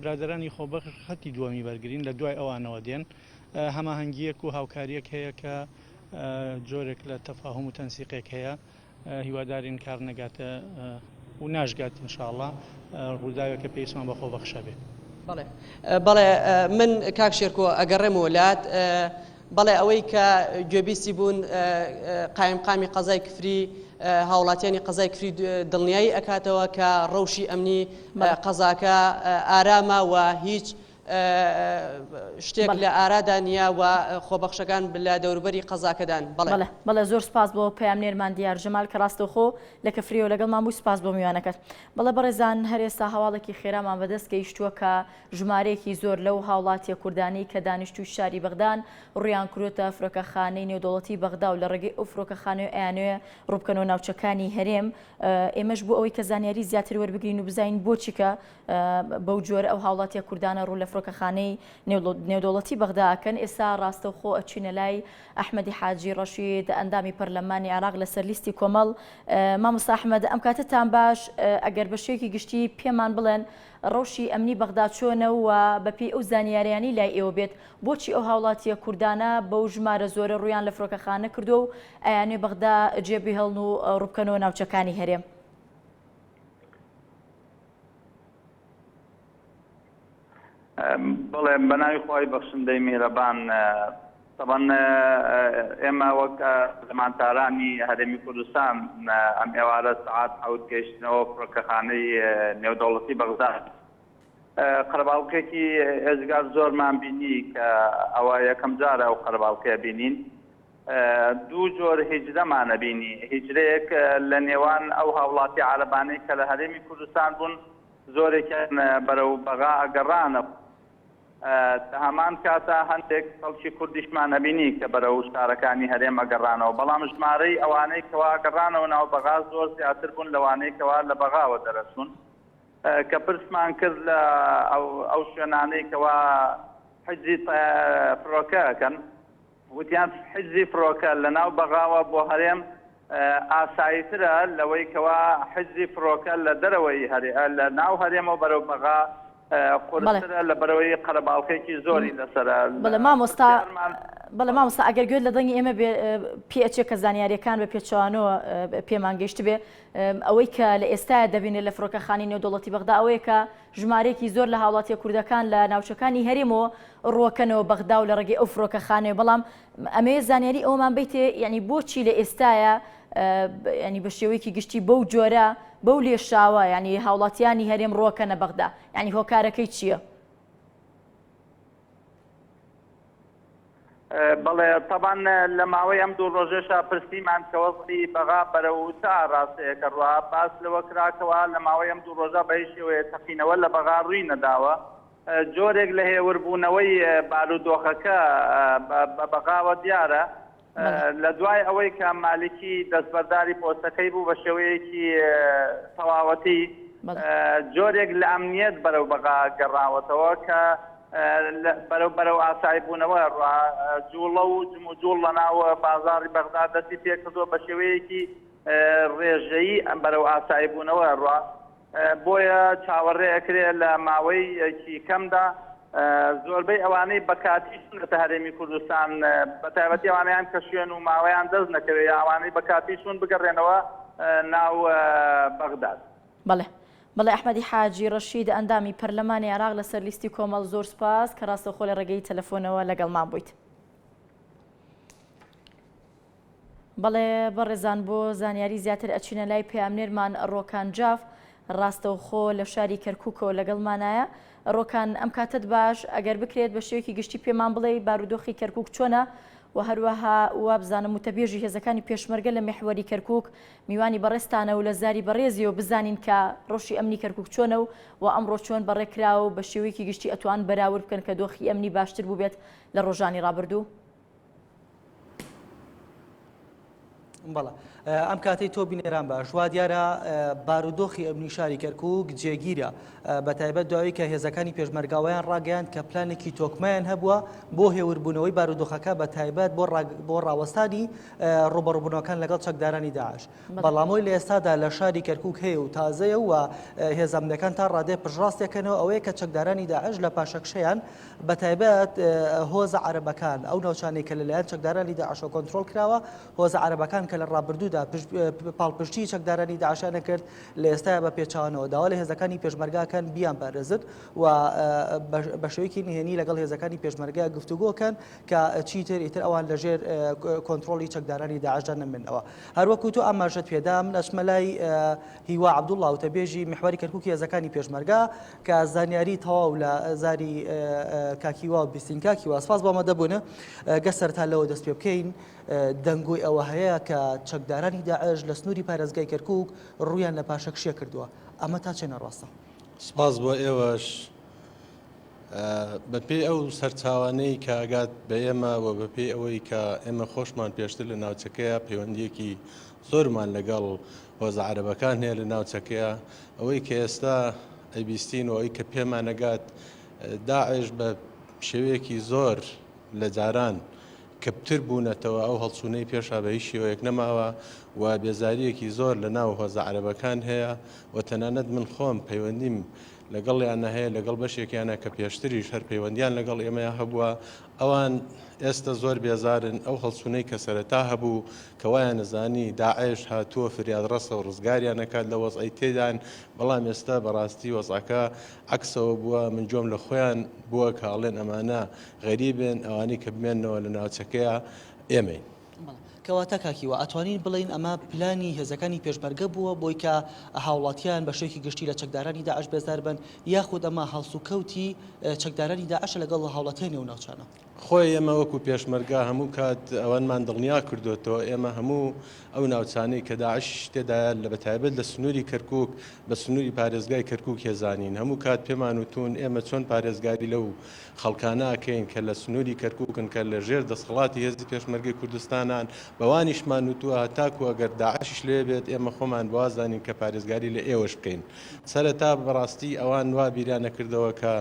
[SPEAKER 8] برادەرانی خۆبەخش خەتی دووەمی بەرگرین لە دوای ئەوانەوە دێن هەماهەنگیەک و هاوکاریەک هەیە کە جۆرێک لە تەفاهم و تەنسیقێک هەیە هیوادارین کار نەگاتە و ناشگات ان شاء اللە ڕووداوێک کە پێویستمان بە خۆبەخشە بێت.
[SPEAKER 7] بەڵێ بەڵێ من کاک شێرکۆ ئەگەڕێمەوە لات بەڵێ ئەوەی کە گوێبیستی بوون قایمقامی قەزای کفری هاوڵاتیانی قەزای کفری دڵنیایی ئەکاتەوە کە ڕەوشی ئەمنی قەزاکە ئارامە و هیچ شتێک لە ئارادا نییە و خۆبەخشەکان لە دەوروبەری قەزاکەدان. بەڵێ.
[SPEAKER 1] بەڵێ بەڵێ زۆر سوپاس بۆ پەیامنێرمان دیار جەمال کە ڕاستەوخۆ لە کفریەوە لەگەڵمان بوو سوپاس بۆ میوانەکەت. بەڵێ بەڕێزان هەر ئێستا هەواڵێکی خێرامان بەدەست گەیشتووە کە ژمارەیەکی زۆر لەو هاوڵاتیە کوردانەی کە دانیشتووی شاری بەغدان ڕوویان کردۆتە فرۆکەخانەی نێودەوڵەتی بەغدا و لە ڕێگەی ئەو فرۆکەخانەیە ئەیانەوێ ڕووبکەنەوە ناوچەکانی هەرێم ئێمەش بۆ ئەوەی کە زانیاری زیاتر وەربگرین و بزانین بۆچی کە بەو جۆرە ئەو هاوڵاتیە کوردانە ڕوو لە فڕۆکەخانەی نێودەوڵەتی بەغدا ئەکەن، ئێستا ڕاستەوخۆ ئەچینە لای ئەحمەدی حاجی ڕەشید ئەندامی پەرلەمانی عێراق لەسەر لیستی کۆمەڵ. مامۆستا ئەحمەد ئەم کاتەتان باش، ئەگەر بە شێوەیەکی گشتی پێمان بڵێن ڕەوشی ئەمنی بەغدا چۆنە و بەپێی ئەو زانیاریانەی لای ئێوە بێت بۆچی ئەو هاوڵاتیە کوردانە بەو ژمارە زۆرە ڕوویان لە فڕۆکەخانە کردووە و ئەیانەوێ بەغدا جێبهێڵن و ڕووبکەنەوە ناوچەکانی هەرێم؟
[SPEAKER 9] بەڵێ بەناوی خوای بەخشندەی میهرەبان تەبەن ئێمە وەک پەرلەمانتارانی هەرێمی کوردستان ئەم ئێوارە سەعات حەوت گەیشتنەوە فڕۆکەخانەی نێودەوڵەتی بەغدا قەرەباڵغێکی ئێجگار زۆرمان بینی کە ئەوە یەکەم جارە ئەو قەرەباڵغەیە بینین دوو جۆر هیجرەمان ئەبینی، هیجرەیەک لە نێوان ئەو هاوڵاتی عەرەبانەی کە لە هەرێمی کوردستان بوون، زۆرێکیان بەرەو بەغا ئەگەڕانەوە. لە هەمان کاتا هەندێک خەڵکی کوردیشمان ئەبینی کە بەرەو شارەکانی هەرێم ئەگەڕانەوە، بەڵام ژمارەی ئەوانەی کەوا گەڕانەوە ناو بەغا زۆر زیاتر بوون لەوانەی کەوا لە بەغاوە دەرەچوون. کە پرسمان کرد لە ئەو شوێنانەی کەوا حجزی فڕۆکە ئەکەن، وتیان حجزی فڕۆکە لە ناو بەغاوە بۆ هەرێم ئاساییترە لەوەی کەوا حجزی فڕۆکە لە دەرەوەی لە ناو هەرێمەوە بەرەو بەغا قورسترە لە بەرەوەی قەرەباڵخێکی زۆری لەسەرە.
[SPEAKER 1] بەڵێ مامۆستا بەڵێ مامۆستا ئەگەر گوێت لە دەنگی ئێمە بێ پێ ئەچێ کە زانیاریەکان بە پێچەوانەوە پێمان گەیشتبێ ئەوەی کە لە ئێستایا دەبینرێت لە فڕۆکەخانەی نێودەوڵەتی بەغدا ئەوەیە کە ژمارەیەکی زۆر لە هاوڵاتیە کوردەکان لە ناوچەکانی هەرێمەوە ڕووەکەنەوە بەغدا و لە ڕێگەی ئەو فڕۆکەخانەیە بەڵام ئەمەوێ زانیاری ئەوەمان بیتێ یعنی بۆچی لە ئێستایا ینی بە شێوەیەکی گشتی بەو جۆرە بەو لێشاوە ینی هاوڵاتیانی هەرێم ڕووەکەنە بەغدا یعنی هۆکارەکەی چییە؟
[SPEAKER 9] بەڵێ تەبان لە ماوەی ئەم دوو ڕۆژەشا پرسیمان کە وەزعی بەغا بەرەو چ ئاڕاستەیەک ئەڕوا، باس لەوە کرا کەوا لە ماوەی ئەم دوو ڕۆژە بە هیچ شێوەیەک تەقینەوە لە بەغا ڕووی نەداوە، جۆرێک لە هێوربوونەوەی بارودۆخەکە بە بەغاوە دیارە. لە دوای ئەوەی کە مالیکی دەستبەرداری پۆستەکەی بوو بە شێوەیەکی تەواوەتی جۆرێک لە ئەمنیەت بەرەو بەغا گەڕاوەتەوە کە بەرەو بەرەو ئاسایی بوونەوە جوڵە و جموجوڵ لە ناو بازاڕی بەغدا دەستی پێکردووە بە شێوەیەکی ڕێژەیی بەرەو ئاسایی بوونەوە ڕوا بۆیە چاوەڕێ ئەکرێ لە ماوەیەکی کەمدا زۆربەی ئەوانەی بە کاتی چوونەتە هەرێمی کوردستان بە تایبەتی ئەوانەیان کە شوێن و ماوەیان دەست نەکەوێ یا ئەوانەی بە کاتی چوون بگەڕێنەوە ناو بەغداد.
[SPEAKER 1] بەڵێ بەڵێ ئەحمەدی حاجی ڕەشید ئەندامی پەرلەمانی عێراق لەسەر لیستی کۆمەڵ زۆر سوپاس کە ڕاستەوخۆ لە ڕێگەی تەلەفۆنەوە لەگەڵمان بوویت. بەڵێ بەڕێزان بۆ زانیاری زیاتر ئەچینە لای پەیامنێرمان ڕۆکان جاف ڕاستەوخۆ لە شاری کەرکوکەوە لەگەڵمانایە. ڕۆکان ئەم کاتەت باش، ئەگەر بکرێت بە شێوەیەکی گشتی پێمان بڵێی بارودۆخی کەرکوک چۆنە و هەروەها وابزانم وتەبێژی هێزەکانی پێشمەرگە لە میحوەری کەرکوک میوانی بەڕێزتانە و لە زاری بەڕێزیەوە بزانین کە ڕەوشی ئەمنی کەرکوک چۆنە و و ئەمڕۆ چۆن بەڕێکراوە و بە شێوەیەکی گشتی ئەتوان بەراورد بکەن کە دۆخی ئەمنی باشتر بووبێت لە ڕۆژانی ڕابردوو؟
[SPEAKER 7] بەڵێ ئەم کاتەی تۆ بینەران باش وا دیارە بارودۆخی ئەمنی شاری کەرکک جێگیرە بە تایبەت دوایی کە هێزەکانی پێشمەرگاوەیان ڕاگەیاند کە پلانێکی تۆکمەیان هەبووە بۆ هێوربوونەوەی بارودۆخەکە بە تایبەت بۆ بۆ ڕاوەستانی ڕوبەڕوبوونەوەکان لەگەڵ چەکدارانی داعش بەڵامۆی لە ئێستادا لە شاری کەرکک هەیە و تازەیە و هێزە ئەمنیەکان تا ڕادێ پشتڕاستێکەنەوە ئەوەیە کە چەکدارانی داعش لە پاشەکشەیان بەتایبەت هۆزە عەرەبەکان، ئەو ناوچانەی کە لەلایەن چەکدارانی داعشەوە کۆنترۆڵ کراوە، هۆزە عەرەبەکان کە لە ڕابردوودا پاڵپشتیی چەکدارانی داعشیان نەکرد، لە ئێستایا بە پێچەوانەوە داوا لە هێزەکانی پێشمەرگە کەن بیانپارێزن و بە شێوەیەکی نهێنی لەگەڵ هێزەکانی پێشمەرگە گفتوگۆ کەن کە چیتر ئیتر ئەوان لەژێر کۆنترۆڵی چەکدارانی داعشدا نەمێنەوە. هەروەکو تۆ ئاماژەت پێدا من ئەچمە لای هیوا عەبدوڵڵا وتەبێژی میحوەری کەرکوکی هێزەکانی پێشمەرگە کە زانیاری تەواو لە زاری کاک هیوا بیستین. کاک هیوا سپاس بۆ ئامادەبوونە. گەر سەرەتا لەوە دەست پێ بکەین دەنگۆی ئەوە هەیە کە چەکدارانی داعش لە سنووری پارێزگای کەرکوک ڕوویان لە پاشەکشێ کردووە، ئەمە تا چەنە ڕاستە؟
[SPEAKER 10] سپاس بۆ ئێوەش. بەپێی ئەو سەرچاوانەی کە ئەگات بە ئێمە و بەپێی ئەوەی کە ئێمە خۆشمان پێشتر لە ناوچەکەیە پەیوەندیەکی زۆرمان لەگەڵ هۆزە عەرەبەکان هەیە لە ناوچەکەیە ئەوەی کە ئێستا ئەیبیستین و ئەوەی کە پێمان ئەگات داعش بە شێوەیەکی زۆر لە جاران کپتر بوونەتەوە ئەو هەڵچوونەی پێشا بە هیچ شێوەیەک نەماوە و بێزاریەکی زۆر لە ناو هۆزە عەرەبەکان هەیە و تەنانەت من خۆم پەیوەندیم لەگەڵیانە هەیە لەگەڵ بەشێکیانە کە پێشتریش هەر پەیوەندیان لەگەڵ ئێمەیا هەبووە ئەوان ئێستە زۆر بێزارن ئەو هەڵچوونەی کە سەرەتا هەبوو کە وایانەزانی داعش هاتووە فریادڕەسە و ڕزگاریان ئەکات لە وەزعەی تێدان بەڵام ئێستە بەڕاستی وەزعەکە عەکسەوە بووە من گوێم لە خۆیان بووە کە ئەڵێن ئەمانە غەریبن ئەوانەی کە بمێننەوە لە ناوچەکەیا ئێمەین.
[SPEAKER 7] کەواتە کاک هیوا ئەتوانین بڵێین ئەمە پلانی هێزەکانی پێشمەرگە بووە بۆی کە هاوڵاتیان بە شێوەیەکی گشتی لە چەکدارانی داعش بێزار بن یاخود ئەمە هەڵسوکەوتی چەکدارانی داعشە لەگەڵ هاوڵاتیانی ئەو ناوچانە؟
[SPEAKER 10] خۆی ئێمە وەکو پێشمەرگە هەموو کات ئەوەنمان دڵنیا کردۆتەوە ئێمە هەموو ئەو ناوچانەی کە داعشیش تێدایە لە بەتایبەت لە سنووری کەرکوک بە سنووری پارێزگای کەرکوک هێزانین هەموو کات پێمان وتوون ئێمە چۆن پارێزگاری لەو خەڵکانە ئەکەین کە لە سنووری کەرکوکن کە لە ژێر دەسەڵاتی هێزی پێشمەرگەی کوردستانان بەوانیشمان وتووە هەتاکو ئەگەر داعشیش لەوێ بێت ئێمە خۆمان بەوازانین کە پارێزگاری لە ئێوەش بکەین سەرەتا بەڕاستی ئەوان وا بیریان نەکردەوە کە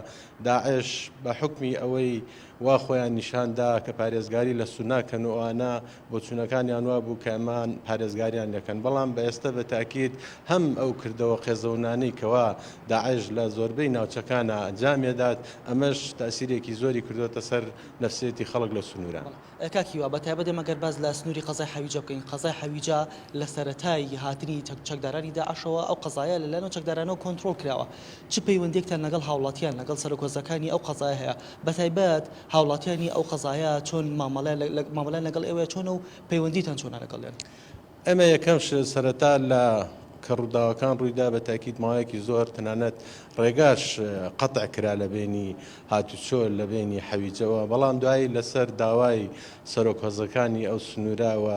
[SPEAKER 10] داعش بە حوکمی ئەوەی وا خۆیان نیشان دا کە پارێزگاری لە سوننە کەن و ئەوانە بۆچوونەکانیان وا بوو کە ئەمان پارێزگاریان لێکەن بەڵام بە ئێستە بە تاکید هەم ئەو کردەوە قێزەونانەی کەوا داعش لە زۆربەی ناوچەکانا ئەنجامیەدات ئەمەش تاسیرێکی زۆری کردۆتە سەر نەفسیەتی خەڵک لەو سنوورانە.
[SPEAKER 7] کاک هیوا، بە تایبەت ئێمە گەر باس لە سنووری قەزای حەویجە بکەین، قەزای حەویجە لە سەرەتای هاتنی چەکدارانی داعشەوە ئەو قەزایە لە لایەن ئەو چەکدارانەوە کۆنترۆڵ کراوە، چ پەیوەندییەکتان لەگەڵ هاوڵاتیان، لەگەڵ سەرۆک هۆزەکانی ئەو قەزایە هەیە؟ بە تایبەت هاوڵاتیانی ئەو قەزایە چۆن مامەڵەیان لەگەڵ ئێوەیە چۆنە و پەیوەندیتان چۆنە لەگەڵیان؟
[SPEAKER 10] ئێمە یەکەم شت سەرەتا لە کە ڕووداوەکان ڕوویدا بە تاکید ماوەیەکی زۆر تەنانەت ڕێگاش قەتع کرا لە بەینی هاتوچۆ لە بەینی حەویجەوە بەڵام دوایی لەسەر داوای سەرۆک هۆزەکانی ئەو سنوورە و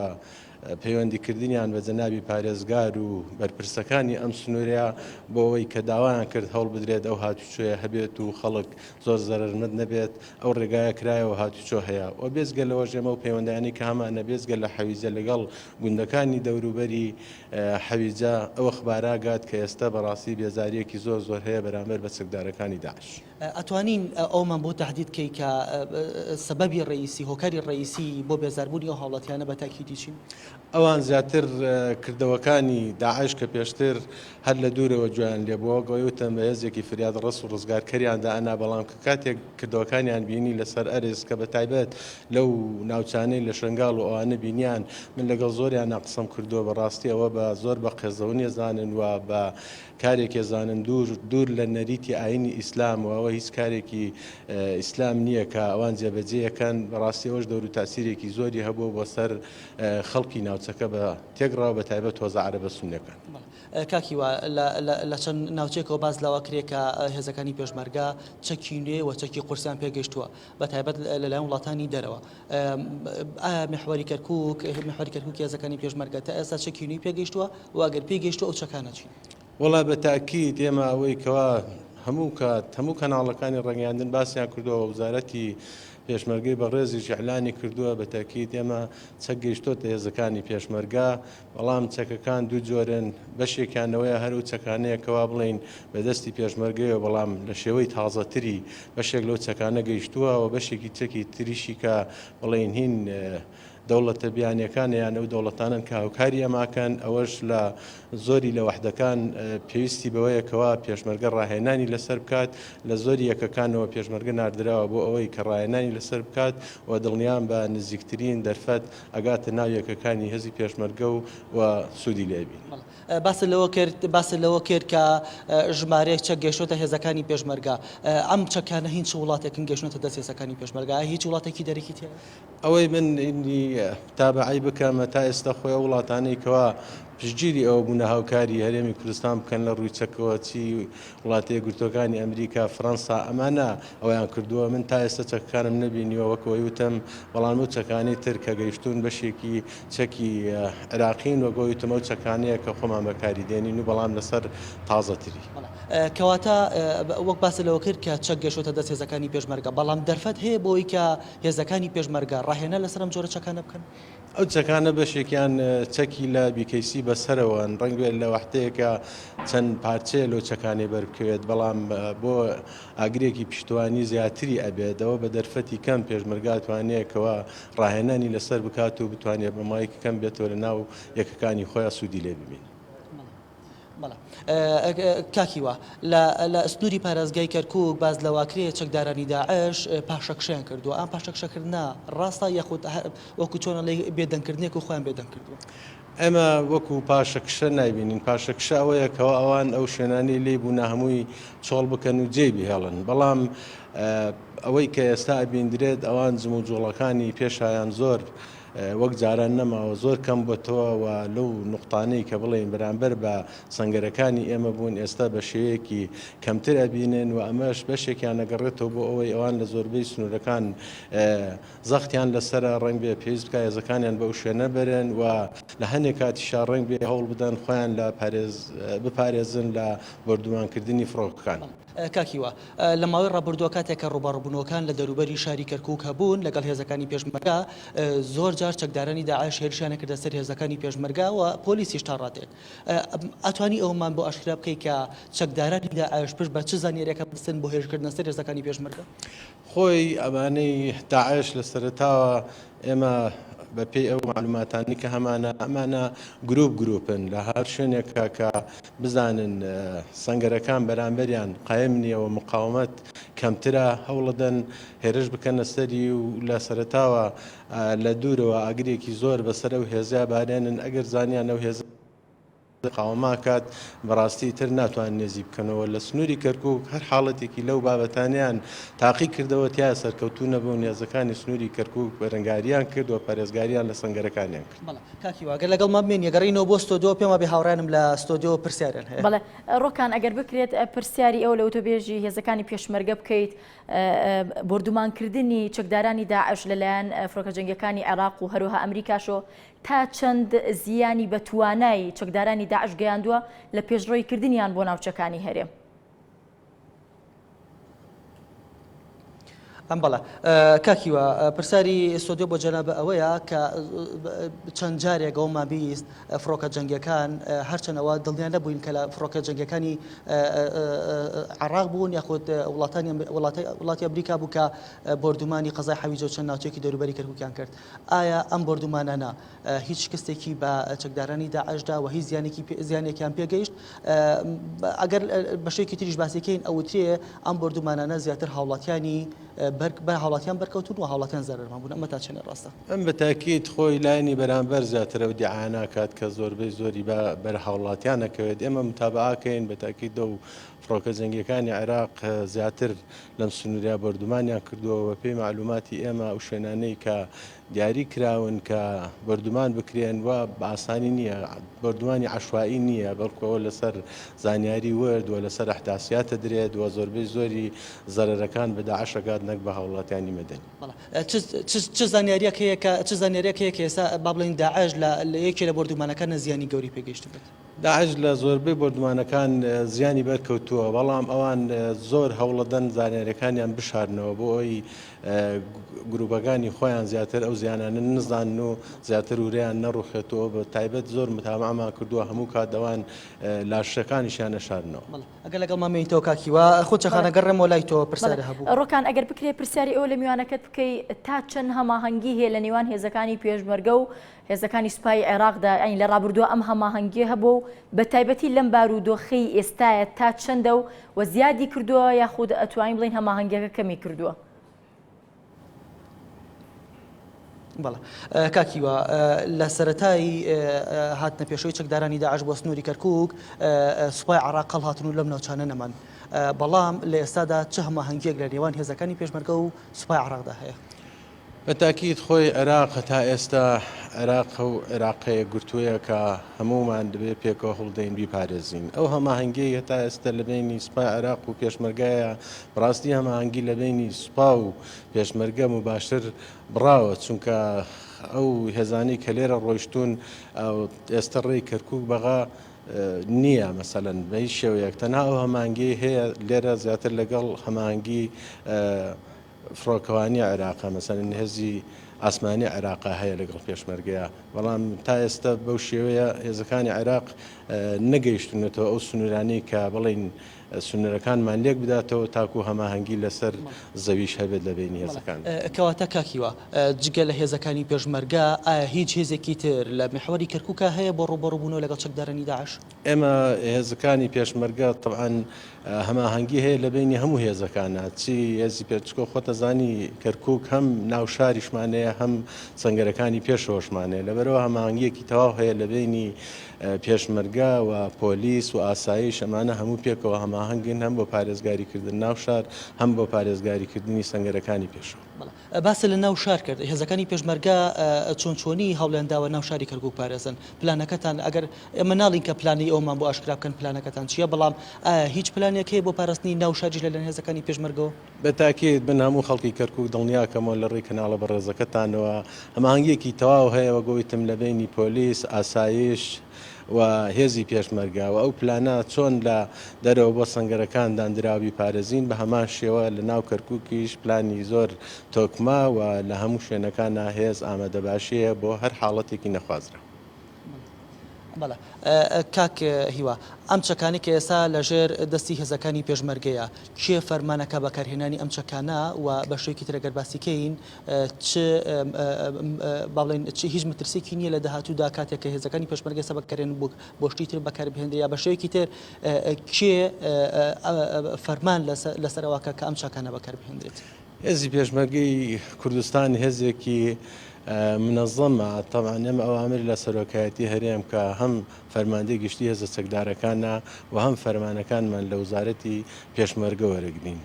[SPEAKER 10] پەیوەندی کردنیان بە جەنابی پارێزگار و بەرپرسەکانی ئەم سنوورەیە بۆ ئەوەی کە داوایان کرد هەوڵ بدرێت ئەو هاتوچۆیە هەبێت و خەڵک زۆر زەرەرمەند نەبێت ئەو ڕێگایە کرایەوە هاتوچۆ هەیە و بێجگە لەوەش ئێمە ئەو پەیوەندیانەی کە هەمانە بێجگە لە حەویجە لەگەڵ گوندەکانی دەوروبەری حەویجە ئەو ئەخبارە گات کە ئێستا بەڕاستی بێزارییەکی زۆر زۆر هەیە بەرامبەر بە چەکدارەکانی داعش.
[SPEAKER 7] ئەتوانین ئەوەمان بۆ تەحدید کەی کە سەبەبی ڕەئیسی، هۆکاری ڕەئیسی بۆ بێزاربوونی ئەو هاوڵاتیانە بە تاکیدی چین؟
[SPEAKER 10] ئەوان زیاتر کردەوەکانی داعش کە پێشتر هەر لە دوورەوە گوێیان لێ بووە، وەک ئەوەی وتم بە هێزێکی فریادڕەس و ڕزگارکەریان دائەنا، بەڵام کە کاتێک کردەوەکانیان بینی لەسەر ئەرز کە بە تایبەت لەو ناوچانەی لە شەنگاڵ و ئەوانە بینیان، من لەگەڵ زۆریانا قسەم کردووە، بە ڕاستی ئەوە بە زۆر بە قێزەونی ئەزانن و بە کارێک ئەزانن دوور دوور لە نەریتی ئایینی ئیسلام و ئەوە هیچ کارێکی ئیسلام نییە کە ئەوان جێبەجێ ئەکەن، بە ڕاستی ئەوەش دەور و تاسیرێکی زۆری هەبووە بۆ سەر خەڵکی ناوچەکە بە تێکڕا و بە تایبەت هۆزە عەرەبە سوننەکان.
[SPEAKER 7] کاک هیوا، لە چەند ناوچەیەکەوە باس لەوە کرێ کە هێزەکانی پێشمەرگە چەکی نوێ و چەکی قورسیان پێگەیشتووە، بە تایبەت لەلایەن وڵاتانی دەرەوە. ئایا میحوەری کەرکووک، میحوەری کەرکووکی هێزەکانی پێشمەرگە تا ئێستا چەکی نوێی پێگەیشتووە و ئەگەر پێی گەیشتووە ئەو چەکانە چین؟
[SPEAKER 10] وەڵا بە تەئکید ئێمە ئەوەی کەوا هەموو کات هەموو کەناڵەکانی ڕاگەیاندن باسیان کردووە و وەزارەتی پێشمەرگەی بەڕێزیش ئیعلانی کردووە بە تەئکید ئێمە چەک گەیشتۆتە هێزەکانی پێشمەرگە بەڵام چەکەکان دوو جۆرن بەشێکیان ئەوەیە هەر ئەو چەکانەیە کەوا بڵێین بە دەستی پێشمەرگەیە بەڵام لە شێوەی تازەتری بەشێک لەو چەکانە گەیشتووە و بەشێکی چەکی تریشی کە بڵێین هین دەوڵەتە بیانیەکانە یان ئەو دەوڵەتانەن کە هاوکاری ئەماکەن، ئەوەش لە زۆری لە وەحدەکان پێویستی بەوەیە کەوا پێشمەرگە ڕاهێنانی لەسەر بکات، لە زۆری یەکەکانەوە پێشمەرگە ناردراوە بۆ ئەوەی کە ڕاهێنانی لەسەر بکات و دڵنیام بە نزیکترین دەرفەت ئەگاتە ناو یەکەکانی هێزی پێشمەرگە و و سوودی لێ بینن.
[SPEAKER 7] باست لەوە کرد باست لەوە کرد کە ژمارەیەک چەک گەیشتۆتە هێزەکانی پێشمەرگە، ئەم چەکانە هین چ وڵاتێکن گەیشتونەتە دەست هێزەکانی پێشمەرگە؟ ئایا هیچ وڵاتێکی دەرەکی تیایە؟
[SPEAKER 10] ئەوەی من متابەعەی بکەم تا ئێستا خۆی ئەو وڵاتانەی کەوا پشتگیری ئەوە بوونە هاوکاری هەرێمی کوردستان بکەن لە ڕووی چەکەوە چی وڵاتە یەکگرتووەکانی ئەمریکا فڕەنسا ئەمانە ئەویان کردووە من تا ئێستا چەکەکانم نەبینیوە وەک ئەوەی وتم بەڵام ئەو چەکانەی تر کە گەیشتوون بەشێکی چەکی عێراقین وەک ئەوەی وتم ئەو چەکانەیە کە خۆمان بەکاری دێنین و بەڵام لەسەر تازەتری.
[SPEAKER 7] کەواتە وەک باست لەوە کرد کە چەک گەیشتۆتە دەست هێزەکانی پێشمەرگە بەڵام دەرفەت هەیە بۆ ئەوەی کە هێزەکانی پێشمەرگە ڕاهێنان لەسەر ئەم جۆرە چەکانە بکەن؟
[SPEAKER 10] ئەو چەکانە بەشێکیان چەکی لە بیکەیسی بەسەرەوەن، ڕەنگبێت لە وەحتەیەکا چەند پارچەیە لەو چەکانەی بەربکەوێت، بەڵام بۆ ئاگرێکی پشتوانی زیاتری ئەبێت، ئەوە بە دەرفەتی کەم پێشمەرگە ئەتوانێت کەوا ڕاهێنانی لەسەر بکات و بتوانێت بە ماوەیەکی کەم بێتەوە لەناو یەکەکانی خۆیا سوودی لێ ببینێت.
[SPEAKER 7] بەڵێ کاک هیوا، لە لە سنووری پارێزگای کەرکووک باس لەوەکرێ چەکدارانی داعش پاشەکشەیان کردووە، ئەم پاشەکشەکردنە ڕاستە یاخود وەکو چۆن ئەڵێی بێدەنگکردنێک و خۆیان بێدەنگ کردووە؟
[SPEAKER 10] ئێمە وەکو پاشەکشە نایبینین، پاشەکشە ئەوەیە کەوا ئەوان ئەو شوێنانەی لێی بوونە هەمووی چۆڵ بکەن و جێی بهێڵن، بەڵام ئەوەی کە ئێستا ئەبیندرێت ئەوان جموجوڵەکانی پێشایان زۆر. وەک جاران نەماوە زۆر کەم بۆتەوە و لەو نوقتانەی کە بڵێین بەرامبەر بە سەنگەرەکانی ئێمە بوون ئێستا بە شێوەیەکی کەمتر ئەبینن و ئەمەش بەشێکیان ئەگەڕێتەوە بۆ ئەوەی ئەوان لە زۆربەی سنوورەکان زەختیان لەسەرە ڕەنگبێ پێویست بکا هێزەکانیان بەو شوێنە بەرن و لە هەنێک کاتیشا ڕەنگبێ هەوڵ بدەن خۆیان لە پارێز بپارێزن لە بۆردومانکردنی فڕۆکەکان.
[SPEAKER 11] کاک هیوا، لە ماوەی ڕابردووە کاتێک کە ڕووبەڕووبوونەوەکان لە دەوروبەری شاری کەرکووک هەبوون لەگەڵ هێزەکانی پێشمەرگە، زۆر جار چەکدارانی داعش هێرشیان ئەکردە سەر هێزەکانی پێشمەرگە و پۆلیسیش تا ڕادەیەک. ئەتوانی ئەوەمان بۆ ئاشکرا بکەی کە چەکدارانی داعش پشت بە چ زانیارییەک ئەبەستن بۆ هێرشکردنە سەر هێزەکانی پێشمەرگە؟
[SPEAKER 10] خۆی ئەمانەی داعش لە سەرەتاوە ئێمە بە پێی ئەو مەعلوماتانەی کە هەمانە ئەمانە گروپ گروپن لە هەر شوێنێکە کە بزانن سەنگەرەکان بەرامبەریان قایم نییە و مقاومەت کەمترە هەوڵەدەن هێرش بکەنە سەری و لە سەرەتاوە لە دوورەوە ئاگرێکی زۆر بەسەر ئەو هێزە بارێنن ئەگەر زانیان ئەو هێزە قاوەماکات بەڕاستی ئیتر ناتوانن نێزی بکەنەوە لە سنووری کەرکوک هەر حاڵەتێکی لەو بابەتانەیان تاقی کردەوە تیا سەرکەوتوو نەبوون هێزەکانی سنووری کەرکوک بەرەنگاریان کرد و پارێزگاریان لە سەنگەرەکانیان کرد.
[SPEAKER 11] بەڵێ کاک هیوا گەر لەگەڵمان بمێنی ئەگەڕێینەوە بۆ ستۆدیۆ پێم وابێ هاوڕێیانم لە ستۆدیۆ پرسیاریان هەیە.
[SPEAKER 1] بەڵێ ڕۆکان ئەگەر بکرێت پرسیاری ئەوە لە وتەبێژی هێزەکانی پێشمەرگە بکەیت بۆردومانکردنی چەکدارانی داعش لەلایەن فڕۆکە جەنگیەکانی عێراق و هەروەها ئەمریکاشەوە تا چەند زیانی بە توانای چەکدارانی داعش گەیاندووە لە پێشڕەویکردنیان بۆ ناوچەکانی هەرێم؟
[SPEAKER 11] ئەم بەڵێ کاک هیوا پرسیاری ستۆدیۆ بۆ جەنابە ئەوەیە کە چەند جارێک ئەومان بیست فڕۆکە جەنگیەکان هەرچەند ئەوە دڵنیا نەبووین کە لە فڕۆکە جەنگیەکانی عێراق بوون یاخود وڵاتانی وڵاتی ئەمریکا بوو کە بۆردومانی قەزای حەویجە و چەند ناوچەیەکی دەوروبەری کەرکوکیان کرد ئایا ئەم بۆردومانانە هیچ شکستێکی بە چەکدارانی داعش دا و هیچ زیانێکی زیانێکیان پێگەیشت؟ ئەگەر بەشێکی تریش باسیکەین ئەوترێ ئەم بۆردومانانە زیاتر هاوڵاتیانی بەر هاوڵاتیان بەرکەوتون و هاوڵاتیان زەرەرمان بوون ئەمە تا چەندێ ڕاستە؟
[SPEAKER 10] ئەم بە تاکید خۆی لایەنی بەرامبەر زیاتر ئەو دیعایە ناکات کە زۆربەی زۆری بە بەر هاوڵاتیان ئەکەوێت ئێمە متابعە کەین بە تاکید ئەو فڕۆکە جەنگیەکانی عێراق زیاتر لەم سنوورە بۆردومانیان کردووە، بەپێی مەعلوماتی ئێمە ئەو شوێنانەی کە دیاری کراون کە بۆردومان بکرێن و بە ئاسانی نییە، بۆردومانی عەشوائی نییە، بەڵکو ئەوە لەسەر زانیاری ورد و لەسەر ئەحداسیات دەدرێت و زۆربەی زۆری زەرەرەکان بە داعش ئەگات نەک بە هاوڵاتیانی مەدەنی.
[SPEAKER 11] بەڵێ چ چ زانیارییەک هەیە کە چ زانیارییەک هەیە کە ئێستا با بڵێین داعش لە یەکێ لە بۆردومانەکان زیانی گەورەی پێگەیشتبێت؟
[SPEAKER 10] داعش لە زۆربەی بۆردومانەکان زیانی بەرکەوتووە، بەڵام ئەوان زۆر هەوڵەدەن زانیاریەکانیان بشارنەوە بۆ ئەوەی گروپەکانی خۆیان زیاتر ئەو زیانانە نەزانن و زیاتر ورەیان نەڕوخێتەوە، بە تایبەت زۆر متابعەمان کردووە هەموو کات ئەوان لاشەکانیشیان ئەشارنەوە.
[SPEAKER 11] ئەگەر لەگەڵمان مێنیتەوە کاک هیوا، خونچە خان ئەگەڕێمەوە لای تۆ پرسیارە هەبوو.
[SPEAKER 1] ڕۆکان ئەگەر بکرێ پرسیاری ئەوە لە میوانەکەت بکەی تا چەند هەماهەنگی هەیە لە نێوان هێزەکانی پێشمەرگە و هێزەکانی سوپای عێراقدا یانی لە ڕابردووە ئەم هەماهەنگییە هەبووە و بە تایبەتی لەم بارودۆخەی ئێستایە تا چەندە و و زیادی کردووە یاخود ئەتوانین بڵێین هەماهەنگییەکە کەمی کردووە؟
[SPEAKER 11] بەڵێ کاک هیوا لە سەرەتای هاتنە پێشەوەی چەکدارانی داعش بۆ سنووری کەرکووک سوپای عێراق هەڵهاتن و لەم ناوچانە نەمان بەڵام لە ئێستادا چ هەماهەنگییەک لە نێوان هێزەکانی پێشمەرگە و سوپای عێراقدا هەیە؟
[SPEAKER 10] بە تاکید خۆی عێراق هەتا ئێستا عێراقە و عێراقە یەکگرتوویە کە هەموومان دەبێ پێکەوە هەوڵدەین بیپارێزین. ئەو هەماهەنگیەی هەتا ئێستا لە بەینی سوپای عێراق و پێشمەرگایە بەڕاستی هەماهەنگی لە بەینی سوپا و پێشمەرگە موباشر بڕاوە چونکە ئەو هێزانەی کە لێرە ڕۆیشتوون ئێستا ڕێی کەرکوک بەغا نییە مەسەلەن بە هیچ شێوەیەک تەنها ئەو هەماهەنگیەی هەیە لێرە زیاتر لەگەڵ هەماهەنگی فڕۆکەوانی عێراقە مەسەلەن هێزی ئاسمانی عێراقە هەیە لەگەڵ پێشمەرگەیە بەڵام تا ئێستا بەو شێوەیە هێزەکانی عێراق نەگەیشتونەتەوە ئەو سنوورانەی کە بڵین سنوورەکانمان لێک بداتەوە تاکو هەماهەنگی لەسەر زەویش هەبێت لە بینی هێزەکان.
[SPEAKER 11] کەواتە کاک هیوا جگە لە هێزەکانی پێشمەرگە ئایا هیچ هێزێکی تر لە میحوەری کەرکوکا هەیە بۆ ڕووبەڕووبوونەوە لەگەڵ چەکدارانی داعش؟
[SPEAKER 10] ئێمە هێزەکانی پێشمەرگە تەبعەن هەماهەنگی هەیە لە بەینی هەموو هێزەکانە چی هێزی پێچکۆ خۆتەزانی کەرکک هەم ناو شاریشمان هەیە هەم سەنگەرەکانی پێشەوەشمان هەیە لەبەرەوە هەماهەنگیەکی تەواو هەیە لە بەینی پێشمەرگە. پێشمەرگە و پۆلیس و ئاسایش ئەمانە هەموو پێکەوە هەماهەنگن هەم بۆ پارێزگاری کردن ناو شار هەم بۆ پارێزگاری کردنی سەنگەرەکانی پێشەوە.
[SPEAKER 11] بەڵێ باست لە ناو شار کرد، هێزەکانی پێشمەرگە چۆن چۆنی هەوڵیان داوە ناو شاری کەرکوک پارێزن؟ پلانەکەتان ئەگەر ئێمە ناڵین کە پلانی ئەومان بۆ ئاشکرا بکەن پلانەکەتان چییە، بەڵام ئایا هیچ پلانێک هەیە بۆ پاراستنی ناو شاریش لەلایەن هێزەکانی پێشمەرگەوە؟
[SPEAKER 10] بە تاکید من هەموو خەڵکی کەرکوک دڵنیا کەمەوە لە ڕێی کەناڵە بەڕێزەکەتانەوە هەماهەنگیەکی تەواو هەیە وەک وتم لە بەینی پۆلیس، ئاسایش و هێزی پێشمەرگە و ئەو پلانە چۆن لە دەرەوە بۆ سەنگەرەکان داندراوە بیپارێزین بە هەمان شێوە لە ناو کەرکوکیش پلانی زۆر تۆکمە و لە هەموو شوێنەکانا هێز ئامادەباشی هەیە بۆ هەر حاڵەتێکی نەخوازراو.
[SPEAKER 11] بەڵێ کاک هیوا، ئەم چەکانەی کە ئێستا لە ژێر دەستی هێزەکانی پێشمەرگەیە، کێ فەرمانەکە بەکارهێنانی ئەم چەکانە و بە شێوەیەکی تر ئەگەر باسی کەین چ با بڵێین چ هیچ مەترسییەکی نییە لە داهاتوودا کاتێک کە هێزەکانی پێشمەرگە ئێستا بەکارهێنن بۆ بۆ شتی تر بەکار بهێنرێ یا بە شێوەیەکی تر کێ فەرمان لەسەر ئەوە کە ئەم چەکانە بەکار بهێنرێت؟
[SPEAKER 10] هێزی پێشمەرگەی کوردستان هێزێکی منەزەمە، تەبعەن ئێمە ئەوامر لە سەرۆکایەتی هەرێم کە هەم فەرماندەی گشتی هێزە چەکدارەکانە و هەم فەرمانەکانمان لە وزارەتی پێشمەرگە وەرەگرین.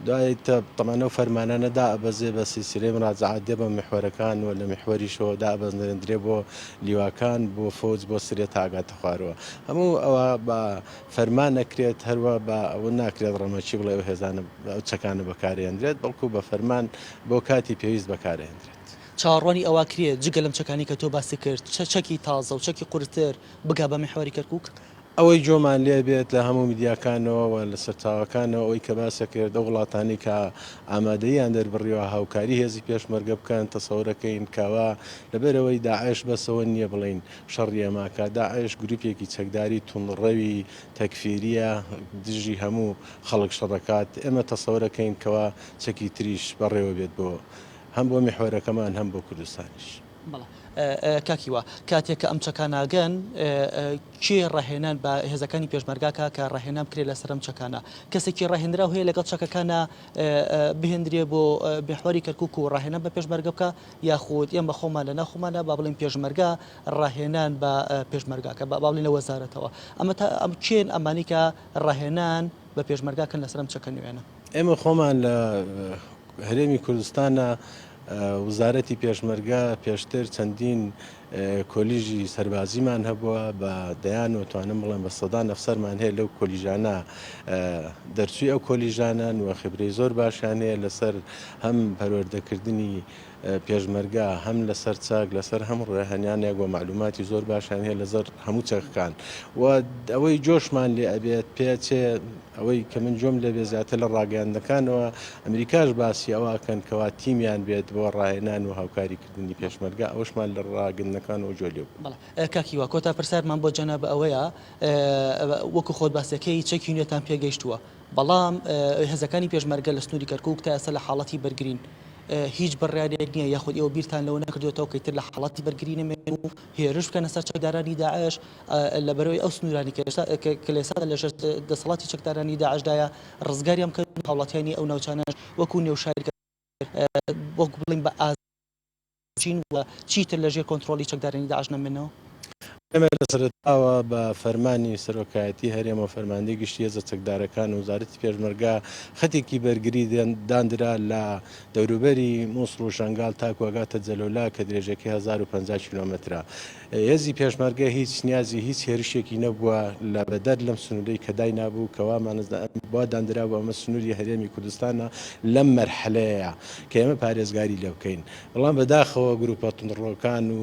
[SPEAKER 10] دوای تەبعەن ئەو فەرمانانە دائەبەزێ بە سیلسیلەی مراجعات دێ بە میحوەرەکان و لە میحوەریشەوە دائەبەزێندرێ بۆ لیواکان بۆ فەوج بۆ سرێ تا ئەگاتە خوارەوە. هەموو ئەوە بە فەرمان ئەکرێت هەروا بە ئەوە ناکرێت ڕەمەکی بڵێ ئەو هێزانە ئەو چەکانە بەکارئێنرێت بەڵکو بە فەرمان بۆ کاتی پێویست بەکارئێنرێت.
[SPEAKER 11] چاوەڕوانی ئەوە کرێت جگە لەم چەکانەی کە تۆ باست کرد چ چەکی تازە و چەکی قورستر بگا بە میحوەری کەرکوک؟
[SPEAKER 10] ئەوەی گۆمان لێ بێت لە هەموو میدیاکانەوە و لە سەرچاوەکانەوە ئەوەی کە باس ئەکرێت ئەو وڵاتانەی کە ئامادەییان دەربڕیوە هاوکاری هێزی پێشمەرگە بکەن تەسەورەکەین کەوا لەبەرئەوەی داعش بەس ئەوە نییە بڵێین شەڕی ئێمە ئەکا. داعش گروپێکی چەکداری توندڕەوی تەکفیریە دژی هەموو خەڵک شەڕەکات. ئێمە تەسەورەکەین کەوا چەکی تریش بەڕێوە بێت بۆ هەم بۆ میحوەرەکەمان هەم بۆ کوردستانیش.
[SPEAKER 11] بەڵێ کاک هیوا، کاتێک کە ئەم چەکانە ئەگەن کێ ڕاهێنان بە هێزەکانی پێشمەرگە ئەکا کە ڕاهێنان بکرێت لەسەر ئەم چەکانە؟ کەسێکی ڕاهێنراو هەیە لەگەڵ چەکەکانا بهێندرێ بۆ میحوەری کەرکوک و ڕاهێنان بە پێشمەرگە بکا؟ یاخود ئێمە خۆمان لە ناو خۆماندا با بڵێین پێشمەرگە ڕاهێنان بە پێشمەرگاکە با بڵێین لە وەزارەتەوە ئەمە تا ئەم کێن ئەمانی کە ڕاهێنان بە پێشمەرگاکەن لەسەر ئەم چەکە نوێنە؟
[SPEAKER 10] ئێمە خۆمان لە هەرێمی کوردستانە وزارەتی پێشمەرگە پێشتر چەندین کۆلیژی سەربازیمان هەبووە بە دەیان و توانم بڵێم بە سەدان ئەفسەرمان هەیە لەو کۆلیژانە دەرچووی ئەو کۆلیژانەن و خبرەی زۆر باشیان هەیە لەسەر هەم پەروەردەکردنی پێشمەرگە هەم لەسەر چەک لەسەر هەم ڕێهەنیانێک و مەعلوماتی زۆر باشیان هەیە لەسەر هەموو چەکەکان و ئەوەی جۆشمان لێ ئەبێت پێچێ ئەوەی کە من جۆم لێ بێ زیاتر لە ڕاگەیاندنەکانەوە ئەمریکاش باسی ئەوە ئەکەن کەوا تیمیان بێت بۆ ڕاهێنان و هاوکاری کردنی پێشمەرگە ئەوەشمان لە ڕاگەندنەکانەوە گوێ لێ بوو.
[SPEAKER 11] بەڵێ کاک هیوا کۆتا پرسیارمان بۆ جەناب ئەوەیە وەکو خۆت باسەکەی چەکی نوێتان پێگەیشتووە بەڵام هێزەکانی پێشمەرگە لە سنووری کەرکووک تا ئێستا لە حاڵەتی بەرگرین هیچ بڕیارێک نییە یاخود ئێوە بیرتان لەوە نەکردوێتەوە کە ئیتر لە حاڵەتی بەرگری نەمێنن و هێرش بکەنە سەر چەکدارانی داعش لەبەرئەوەی ئەو سنوورانی کە کە لە ئێستادا لەژێر دەسەڵاتی چەکدارانی داعشدایە ڕزگاریان بکەن و هاوڵاتیانی ئەو ناوچانەش وەکو نێوشاری وەک بڵێین بە ئازادی و چیتر لەژێر کۆنترۆڵی چەکدارانی داعش نەمێنەوە.
[SPEAKER 10] ئێمە لە سەرەتاوە بە فەرمانی سەرۆکایەتی هەرێم و فەرماندەی گشتی هێزە چەکدارەکان و وەزارەتی پێشمەرگە خەتێکی بەرگری داندرا لە دەوروبەری موسڵ و شەنگال تاکو ئەگاتە جەلەولا کە درێژەکەی 1050 کیلۆمەترە. هێزی پێشمەرگە هیچ نیازی هیچ هێرشێکی نەبووە لە بەدەر لەم سنوورەی کە داینابوو کە وامان وا داندرابوو ئەمە سنووری هەرێمی کوردستانە لەم مەرحەلەیە کە ئێمە پارێزگاری لێ بکەین بەڵام بەداخەوە گروپە توندڕۆکان و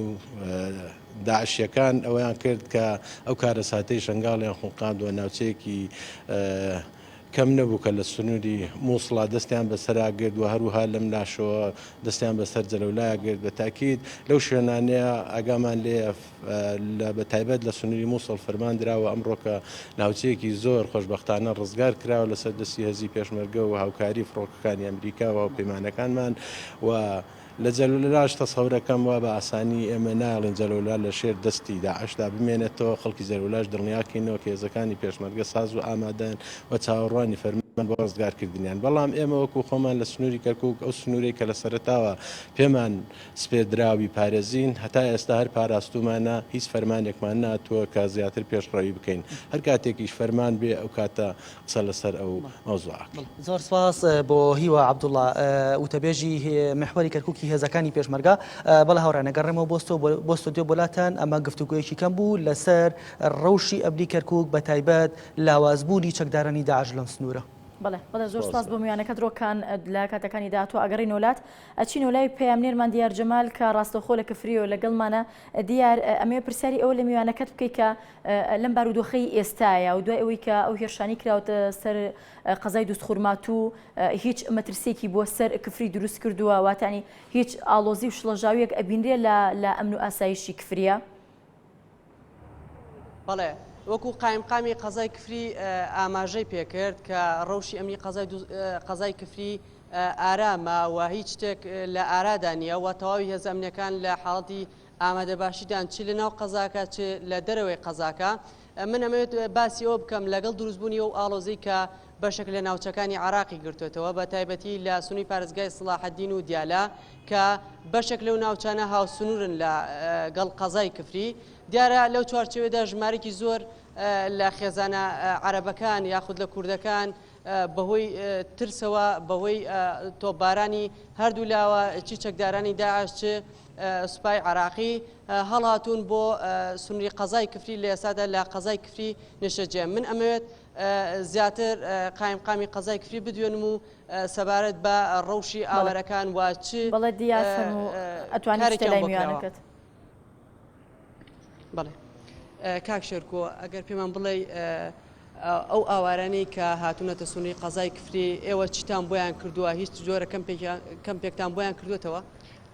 [SPEAKER 10] داعشیەکان ئەوەیان کرد کە ئەو کارەساتەی شەنگاڵیان خوڵقاندوە ناوچەیەکی کەم نەبوو کە لە سنووری مووسڵا دەستیان بەسەرا گرت و هەروها لەم لاشەوە دەستیان بەسەر جەلەولایا گرت بە تاکید لەو شوێنانەیە ئاگامان لێیە لە بە تایبەت لە سنووری مووسڵ فەرمان دراوە ئەمڕۆکە ناوچەیەکی زۆر خۆشبەختانە ڕزگار کراوە لەسەر دەستی هێزی پێشمەرگە و هاوکاری فڕۆکەکانی ئەمریکا و هاوپەیمانەکانمان و لە جەلولاش تەسەورەکەم وا بە ئاسانی ئێمە نایەڵین جەلولا لە شێر دەستی داعشدا بمێنێتەوە، خەڵکی جەلولاش دڵنیاکەینەوە کە هێزەکانی پێشمەرگە ساز و ئامادەن و چاوەڕوانی فەرمانی. بۆ ڕزگارکردنیان، بەڵام ئێمە وەکو خۆمان لە سنووری کەرکووک ئەو سنوورەی کە لە سەرەتاوە پێمان سپێردرا بیپارێزین هەتا ئێستا هەر پاراستوومانە، هیچ فەرمانێکمان نەهاتووە کە زیاتر پێشڕەوی بکەین، هەر کاتێکیش فەرمان بێ ئەو کاتە قسە لەسەر ئەو مەوزوعە ئەکەین.
[SPEAKER 11] زۆر سپاس بۆ هیوا عەبدوڵا وتەبێژی میحوەری کەرکوکی هێزەکانی پێشمەرگە. بەڵێ هاوڕێیان ئەگەڕێمەوە بۆ ستۆدیۆ بۆ لاتان، ئەمە گفتوگۆیەکی کەم بوو لەسەر ڕەوشی ئەمنی کەرکوک بەتایبەت لاوازبوونی چەکدارانی داعش لەم سنوورە.
[SPEAKER 1] بەڵێ بەڵێ زۆر سپاس بۆ میوانەکەت ڕۆکان لە کاتەکانی داهاتوو ئەگەڕێینەوە لات ئەچینەوە لای پەیامنێرمان دیار جەمال کە ڕاستەوخۆ لە کفریەوە لەگەڵمانە دیار ئەمەوێ پرسیاری ئەوە لە میوانەکەت بکەی کە لەم بارودۆخەی ئێستایا و دوای ئەوەی کە ئەو هێرشانی کراوەتە سەر قەزای دووزخورماتوو هیچ مەترسیەکی بۆ سەر کفری دروست کردووە واتانی هیچ ئاڵۆزی و شڵەژاویەک ئەبینرێ لە لە ئەمن و ئاسایشی کفریە؟
[SPEAKER 7] بەڵێ وەکو قایمقامی قەزای کفری ئاماژەی پێکرد کە ڕەوشی ئەمنی قەزای کفری ئارامە و هیچ شتێک لە ئارادا نییە و تەواوی هێزە ئەمنیەکان لە حاڵەتی ئامادەباشیدان چ لە ناو قەزاکە چ لە دەرەوەی قەزاکە. من ئەمەوێت باسی ئەوە بکەم لەگەڵ دروستبوونی ئەو ئاڵۆزی کە بەشێک لە ناوچەکانی عراقی گرتوێتەوە بە تایبەتی لە سنووری پارێزگای سڵاحەدین و دیالە کە بەشێک لەو ناوچانە هاوسنوورن لە گەڵ قەزای کفری دیارە لەو چوارچێوەدا ژمارێکی زۆر لە خێزانە عەرەبەکان یاخود لە کوردەکان بەهۆی ترسەوە بەهۆی تۆپبارانی هەردوو لاوە چی چەکدارانی داعش چ سوپای عراقی هەڵاتون بۆ سنووری قەزای کفری لە ئێستادا لە قەزای کفری نیشتەجێن من ئەمەوێت زیاتر قایمقامی قەزای کفری بدوێنم و سەبارەت بە ڕەوشی ئاوارەکان و چ
[SPEAKER 1] بەڵێ دیار فەرموو ئەتوانی بچیتە
[SPEAKER 7] کارێکیان
[SPEAKER 1] لای
[SPEAKER 7] بۆ کراوە.
[SPEAKER 1] میوانەکەت.
[SPEAKER 7] بەڵێ کاک شێرکۆ ئەگەر پێمان بڵێی ئەو ئاوارانەی کە هاتوونەتە سنووری قەزای کفری ئێوە چیتان بۆیان کردووە هیچ جۆرە کەمپێکتان بۆیان کردوێتەوە؟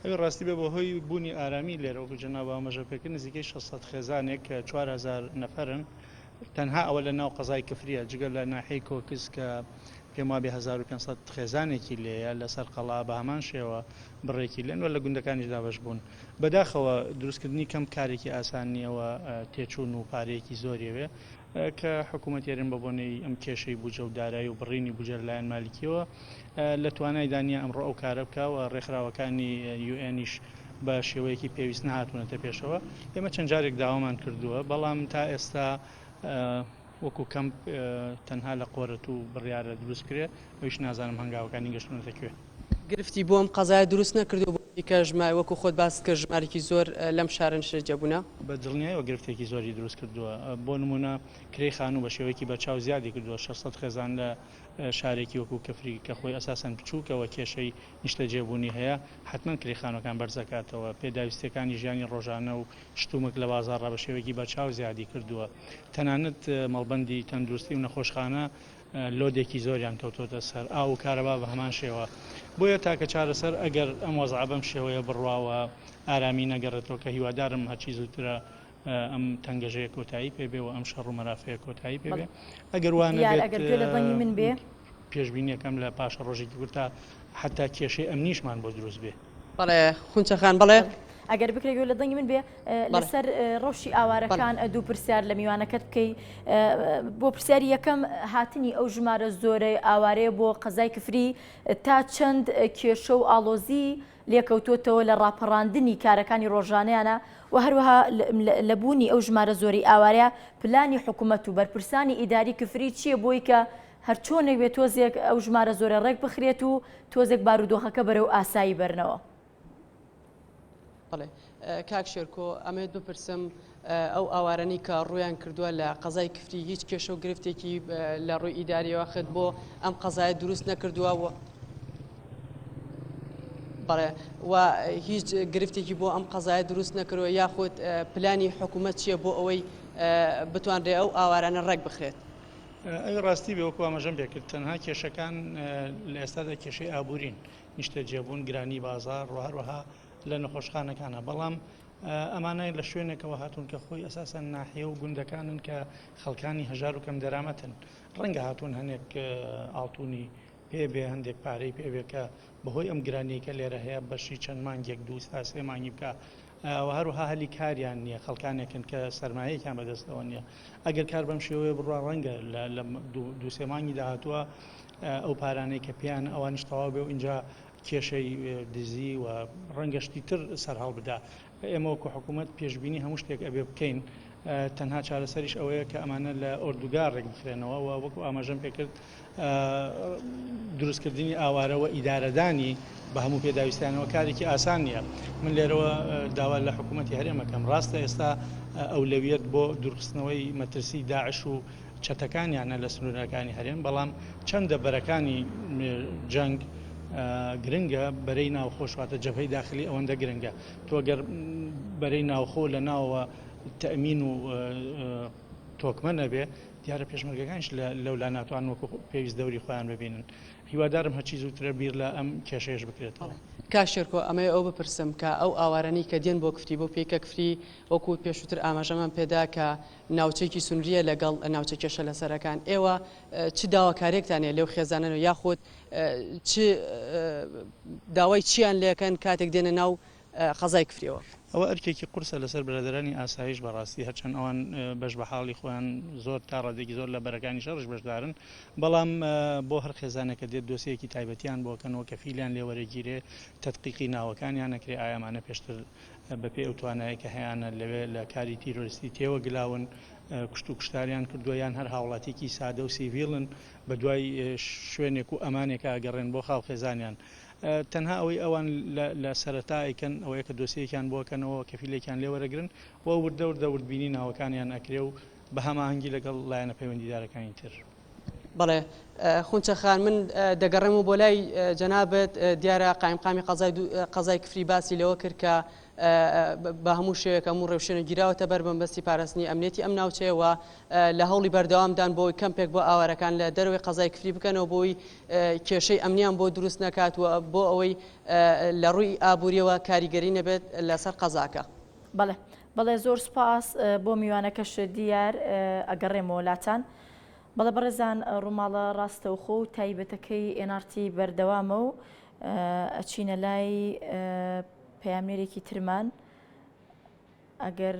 [SPEAKER 8] ئەوی ڕاستی بێ بەهۆی بوونی ئارامی لێرە وەکو جەناب ئاماژە پێکرد نزیکەی 600 خێزانێک کە 4000 نەفەرن تەنها ئەوە لە ناو قەزای کفریە جگە لە ناحیەی کۆکس کە پێم وابێ 1500 خێزانێکی لێیە لەسەر قەڵا بە هەمان شێوە بڕێکی لێن و لە گوندەکانیش دابەش بوون. بەداخەوە دروستکردنی کەمپ کارێکی ئاسان نییە و تێچوون و پارەیەکی زۆری ئەوێ کە حکوومەتی هەرێم بە بۆنەی ئەم کێشەی بوجە و دارایی و بڕینی بوجە لەلایەن مالیکییەوە لە توانایدا نییە ئەمڕۆ ئەو کارە بکا و ڕێکخراوەکانی یو ئێنیش بە شێوەیەکی پێویست نەهاتوونەتە پێشەوە. ئێمە چەند جارێک داوامان کردووە بەڵام تا ئێستا وەکو کەمپ تەنها لە قۆرەتوو بڕیارە دروست بکرێ ئەویش نازانم هەنگاوەکانی گەشتوونەتە کوێ.
[SPEAKER 7] گرفتی بۆ ئەم قەزایە دروست نەکردووە بۆ ئەوەی کە ژمارە وەکو خۆت باست کرد ژمارێکی زۆر لەم شارە نیشتەجێ بوونە؟
[SPEAKER 8] بە دڵنیایەوە گرفتێکی زۆری دروست کردووە بۆ نموونە کرێی خانوو بە شێوەیەکی بەرچاو زیادی کردووە 600 خێزان لە شارێکی وەکو کفری کە خۆی ئەساسەن بچووکە و کێشەی نیشتەجێبوونی هەیە حەتمەن کرێی خانووەکان بەرز دەکاتەوە پێداویستییەکانی ژیانی ڕۆژانە و شتومەک لە بازاڕا بە شێوەیەکی بەرچاو زیادی کردووە تەنانەت مەڵبەندی تەندروستی و نەخۆشخانە لۆدێکی زۆریان کەوتۆتە سەر ئاو و کارەبا بە هەمان شێوە بۆیە تاکە چارەسەر ئەگەر ئەم وەزعە بەم شێوەیە بڕوا و ئارامی نەگەڕێتەوە کە هیوادارم هەرچی زووترە ئەم تەنگەژەیە کۆتایی پێ بێ و ئەم شەڕ و مەرافەیە کۆتایی پێ بێ ئەگەر وا
[SPEAKER 1] دیار
[SPEAKER 8] نەبێت
[SPEAKER 1] ئەگەر گوێ لە دەنگی من بێ.
[SPEAKER 8] پێشبینیەکەم لە پاشەڕۆژێکی کورتا حەتا کێشەی ئەمنیشمان بۆ دروست بێ.
[SPEAKER 7] بەڵێ خونچە خان بەڵێ.
[SPEAKER 1] ئەگەر بکرێ گوێ لە دەنگی من بێ لەسەر ڕەوشی ئاوارەکان دوو پرسیار لە میوانەکەت بکەی بۆ پرسیاری یەکەم هاتنی ئەو ژمارە زۆرەی ئاوارەیە بۆ قەزای کفری تا چەند کێشە و ئاڵۆزی لێکەوتۆتەوە لە ڕاپەڕاندنی کارەکانی ڕۆژانەیانە و هەروەها لە بوونی ئەو ژمارە زۆری ئاوارەیە پلانی حکوومەت و بەرپرسانی ئیداری کفری چییە بۆی کە هەرچۆنێک بێت تۆزێک ئەو ژمارە زۆرە ڕێک بخرێت و تۆزێک بارودۆخەکە بەرەو ئاسایی بەرنەوە.
[SPEAKER 7] بەڵێ کاک شێرکۆ ئەمەوێت بپرسم ئەو ئاوارانەی کە ڕوویان کردووە لە قەزای کفری هیچ کێشە و گرفتێکی لە ڕووی ئیداریەوە خت بۆ ئەم قەزایە دروست نەکردووە و بەڵێ و هیچ گرفتێکی بۆ ئەم قەزایە دروست نەکردووە یاخود پلانی حکوومەت چییە بۆ ئەوەی بتوانرێ ئەو ئاوارانە ڕێک بخرێت؟
[SPEAKER 8] ئەوی ڕاستی بێ وەکو ئاماژەم پێکرد تەنها کێشەکان لە ئێستادا کێشەی ئابوورین نیشتەجێبوون گرانی بازاڕ و هەروەها لە نەخۆشخانەکانە بەڵام ئەمانە لە شوێنێکەوە هاتوون کە خۆی ئەساسەن ناحیە و گوندەکانن کە خەڵکانی هەژار و کەم دەرامەتن ڕەنگە هاتوون هەنێک ئاڵتونی پێ بێ هەندێک پارەی پێ بێ کە بەهۆی ئەم گرانیەی کە لێرە هەیە بەشی چەند مانگێک دوو تا سێ مانگی بکا و هەروەها هەلی کاریان نییە خەڵکانێکن کە سەرمایەیەکیان بەدەستەوە نییە ئەگەر کار بەم شێوەیە بڕوا ڕەنگە لە دوو سێ مانگی داهاتووە. ئەو پارانەی کە پێیانە ئەوانیش تەواو بێ و ئینجا کێشەی دزی و ڕەنگە شتی تر سەرهەڵبدا. ئێمە وەکو حکوومەت پێشبینی هەموو شتێک ئەبێ بکەین، تەنها چارەسەریش ئەوەیە کە ئەمانە لە ئۆردوگا ڕێکبخرێنەوە و وەکو ئاماژەم پێکرد دروستکردنی ئاوارە و ئیدارەدانی بە هەموو پێداویستیانەوە کارێکی ئاسان نییە. من لێرەوە داوا لە حکوومەتی هەرێم ئەکەم، ڕاستە ئێستا ئەولەویەت بۆ دوورخستنەوەی مەترسی داعش و چەتەکانیانە لە سنوورەکانی هەرێم، بەڵام چەندە بەرەکانی جەنگ گرنگە، بەرەی ناوخۆش واتە جەبهەی داخلی ئەوەندە گرنگە. تۆ گەر بەرەی ناوخۆ لە ناوەوە تەئمین و تۆکمە نەبێ، دیارە پێشمەرگەکانیش لەولا ناتوانن وەکو پێویست دەوری خۆیان ببینن. هیوادارم هەرچی زووترە بیر لە ئەم کێشەیەش بکرێتەوە.
[SPEAKER 7] کاک شێرکۆ ئەمەوێ ئەوە بپرسم کە ئەو ئاوارانەی کە دێن بۆ کفری بەو پێی کە کفری وەکو پێشووتر ئاماژەمان پێدا کە ناوچەیەکی سنوورییە لەگەڵ ناوچە کێشە لەسەرەکان ئێوە چ داواکاریەکتان هەیە لەو خێزانانە یاخود چ داوای چیان لێکەن کاتێک دێنە ناو قەزای کفریەوە؟
[SPEAKER 8] ئەوە ئەرکێکی قورسە لەسەر برادەرانی ئاسایش بەڕاستی هەرچەند ئەوان بەش بە حاڵی خۆیان زۆر تا ڕادەیەکی زۆر لە بەرەکانی شەڕش بەشدارن بەڵام بۆ هەر خێزانێک کە دێت دۆسیەیەکی تایبەتیان بۆ کەن و کەفیلیان لێ وەرەگیرێ تەدقیقی ناوەکانیان ئەکرێ ئایا ئەمانە پێشتر بەپێی ئەو توانایەی کە هەیانە لەوێ لە کاری تیرۆریستی تێوە گلاون کوشت و کوشتاریان کردووە یان هەر هاوڵاتیەکی سادە و سیڤیلن بە دوای شوێنێک و ئەمانێکا ئەگەڕێن بۆ خاوخێزانیان تەنها ئەوەی ئەوان لە سەرەتا ئەیکەن ئەوەیە کە دۆسیەیەکیان بۆ ئەکەنەوە کەفیلێکیان لێ وەرەگرن و وردە وردە وردبینی ناوەکانیان ئەکرێ و بە هەماهەنگی لەگەڵ لایەنە پەیوەندیدارەکانی تر.
[SPEAKER 7] بەڵێ خونچە خان من دەگەڕێمەوە بۆ لای جەنابت دیارە قایمقامی قەزای قەزای کفری باسی لەوە کرد کە بە هەموو شێوەیەک هەموو ڕێوشوێنێک گیراوەتە بەر بەمەبەستی پاراستنی ئەمنیەتی ئەم ناوچەیە و لە هەوڵی بەردەوامدان بۆ ئەوەی کەمپێک بۆ ئاوارەکان لە دەرەوەی قەزای کفری بکەنەوە بۆ ئەوەی کێشەی ئەمنیان بۆ دروست نەکات و بۆ ئەوەی لە ڕووی ئابووریەوە کاریگەری نەبێت لەسەر قەزاکە.
[SPEAKER 1] بەڵێ بەڵێ زۆر سوپاس بۆ میوانەکەشت دیار ئەگەڕێمەوە لاتان. بەڵێ بەڕێزان ڕووماڵە ڕاستەوخۆ و تایبەتەکەی NRT بەردەوامە و ئەچینە لای پەیامنێرێکی ترمان ئەگەر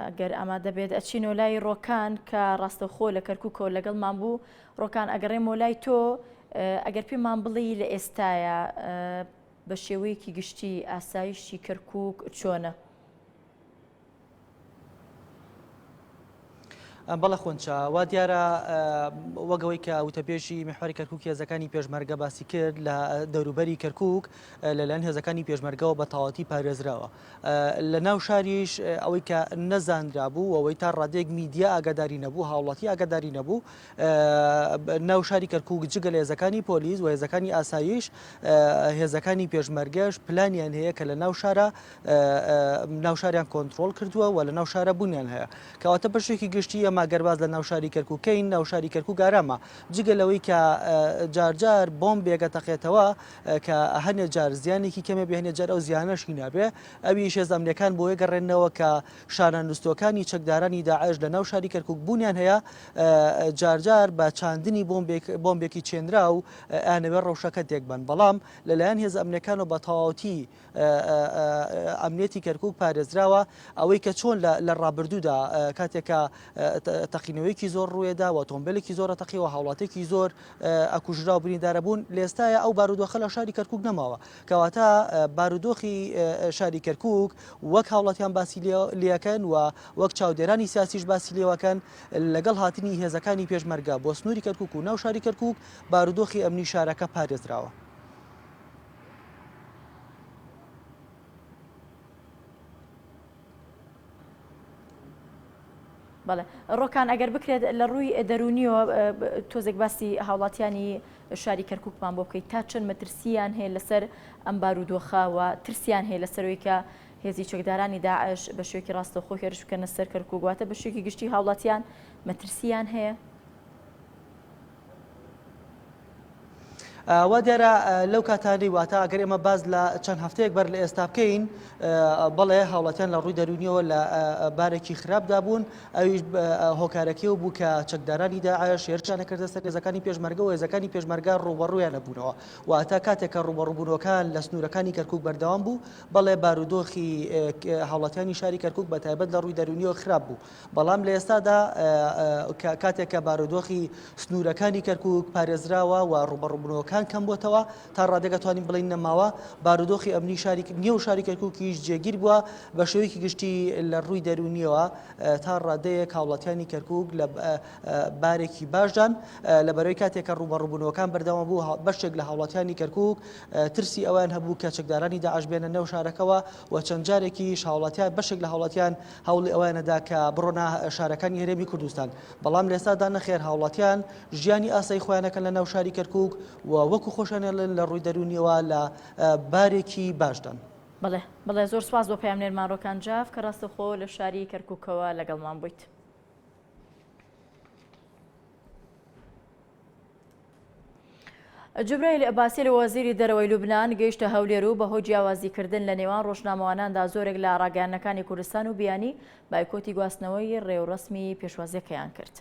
[SPEAKER 1] ئەگەر ئامادە بێت ئەچینەوە لای ڕۆکان کە ڕاستەوخۆ لە کەرکووکەوە لەگەڵمان بوو ڕۆکان ئەگەڕێمەوە لای تۆ ئەگەر پێمان بڵێی لە ئێستایا بە شێوەیەکی گشتی ئاسایشی کەرکووک چۆنە؟
[SPEAKER 11] بەڵێ خونچە، وا دیارە وەک ئەوەی کە وتەبێژی میحوەری کەرکووک هێزەکانی پێشمەرگە باسی کرد لە دەوروبەری کەرکووک لەلایەن هێزەکانی پێشمەرگەوە بە تەواوەتی پارێزراوە. لە ناو شاریش ئەوەی کە نەزانرابوو و ئەوەی تا ڕادەیەک میدیا ئاگاداری نەبوو، هاوڵاتی ئاگاداری نەبوو، ناو شاری کەرکووک جگە لە هێزەکانی پۆلیس و هێزەکانی ئاسایش، هێزەکانی پێشمەرگەش پلانیان هەیە کە لە ناو شارا ناو شاریان کۆنترۆڵ کردووە و لە ناو شارە بوونیان هەیە. کەواتە بەشێکی گشتی ئێمە گەر باس لە ناو شاری کەرکووک کەین، ناو شاری کەرکووک ئارامە. جگە لەوەی کە جارجار بۆمبێک ئەتەقێتەوە کە هەنێ جار زیانێکی کەمێ بێ هەنێ جار ئەو زیانەشی نابێ، ئەویش هێزە ئەمنییەکان بۆیە گەڕێننەوە کە شانە نوستووەکانی چەکدارانی داعش لە ناو شاری کەرکووک بوونیان هەیە، جارجار بە چاندنی بۆمبێک بۆمبێکی چێنراو ئەیانەوێ ڕەوشەکە تێکبەن، بەڵام لەلایەن هێزە ئەمنییەکانەوە بە تەواوەتی ئەمنیەتی کەرکوک پارێزراوە، ئەوەی کە چۆن لە ڕابردوودا کاتێک کە تەقینەوەیەکی زۆر ڕووێدا و ئۆتۆمبیلێکی زۆرە تەقیەوە هاوڵاتێکی زۆر ئەکوژرا و بریندارە بوون لێستایە ئەو بارودۆخە لە شاری کەرکوک نەماوە کەواتە بارودۆخی شاری کەرکوک وەک هاوڵاتیان باسی لەکەن و وەک چاودێرانی سیاسیش باسی لێوەکەن لەگەڵ هاتنی هێزەکانی پێشمەرگە بۆ سنووری کەرکوک و ناو شاری کەرکوک بارودۆخی ئەمنی شارەکە پارێزراوە.
[SPEAKER 1] بەڵێ ڕۆکان ئەگەر بکرێت لە ڕووی دەرونیەوە تۆزێک باسی هاوڵاتیانی شاری کەرکوکمان بۆ بکەیت تا چەند مەترسیان هەیە لەسەر ئەم بارودۆخە و ترسیان هەیە لەسەرەوەی کە هێزی چەکدارانی داعش بە شێوەیەکی ڕاستەوخۆ هێرش بکەنە سەر کەرکوک واتە بە شێوەیەکی گشتی هاوڵاتیان مەترسیان هەیە؟
[SPEAKER 11] وا دیارە لەو کاتانەی واتە ئەگەر ئێمە باس لە چەند هەفتەیەک بەر لە ئێستا بکەین بەڵێ هاوڵاتیان لە ڕووی دەروونیەوە لە بارێکی خراپدا بوون ئەویش هۆکارەکەی بوو کە چەکدارانی داعش هێرشیان کردە سەر هێزەکانی پێشمەرگە و هێزەکانی پێشمەرگە ڕووبەڕوویان نەبوونەوە واتە کاتێک کە ڕووبەڕووبوونەوەکان لە سنوورەکانی کەرکوک بەردەوام بوو بەڵێ بارودۆخی هاوڵاتیانی شاری کەرکوک بە تایبەت لە ڕووی دەروونیەوە خراپ بوو بەڵام لە ئێستادا کاتێک کە بارودۆخی سنوورەکانی کەرکوک پارێزراوە و ڕووبەڕووبوونەوەکان کەمبووەتەوە، تا ڕادەیەک ئەتوانین بڵێین نەماوە، بارودۆخی ئەمنی شاری نێو شاری کەرکوکیش جێگیر بووە، بە شێوەیەکی گشتی لە ڕووی دەروونییەوە تا ڕادەیەک هاوڵاتیانی کەرکوک لە بارێکی باشدان، لە بەرەی کاتێک کە ڕووبەڕووبوونەوەکان بەردەوام بوو بەشێک لە هاوڵاتیانی کەرکوک ترسی ئەوەیان هەبوو کە چەکدارانی داعش بێنە نێو شارەکەوە و چەند جارێکیش هاوڵاتیان بەشێک لە هاوڵاتیان هەوڵی ئەوەیان ئەدا کە بڕۆنە شارەکانی هەرێمی کوردستان، بەڵام لە ئێستادا نەخێر هاوڵاتیان ژیانی ئاسایی خۆیان ئەکەن لە ناو شاری کەرکوک و وەکو خۆشیان ئەڵێن لە ڕووی دەروونیەوە لە بارێکی باشدان.
[SPEAKER 1] بەڵێ بەڵێ زۆر سوپاس بۆ پەیامنێرمان ڕۆکان جاف کە ڕاستەوخۆ لە شاری کەرکوکەوە لەگەڵمان بوویت. جوبرائیل باسیل وەزیری دەرەوەی لوبنان گەیشتە هەولێر و بەهۆی جیاوازیکردن لە نێوان ڕۆژنامەواناندا زۆرێک لە ڕاگەیاندنەکانی کوردستان و بیانی بایکۆتی گواستنەوەی ڕێوڕەسمی پێشوازیەکەیان کرد.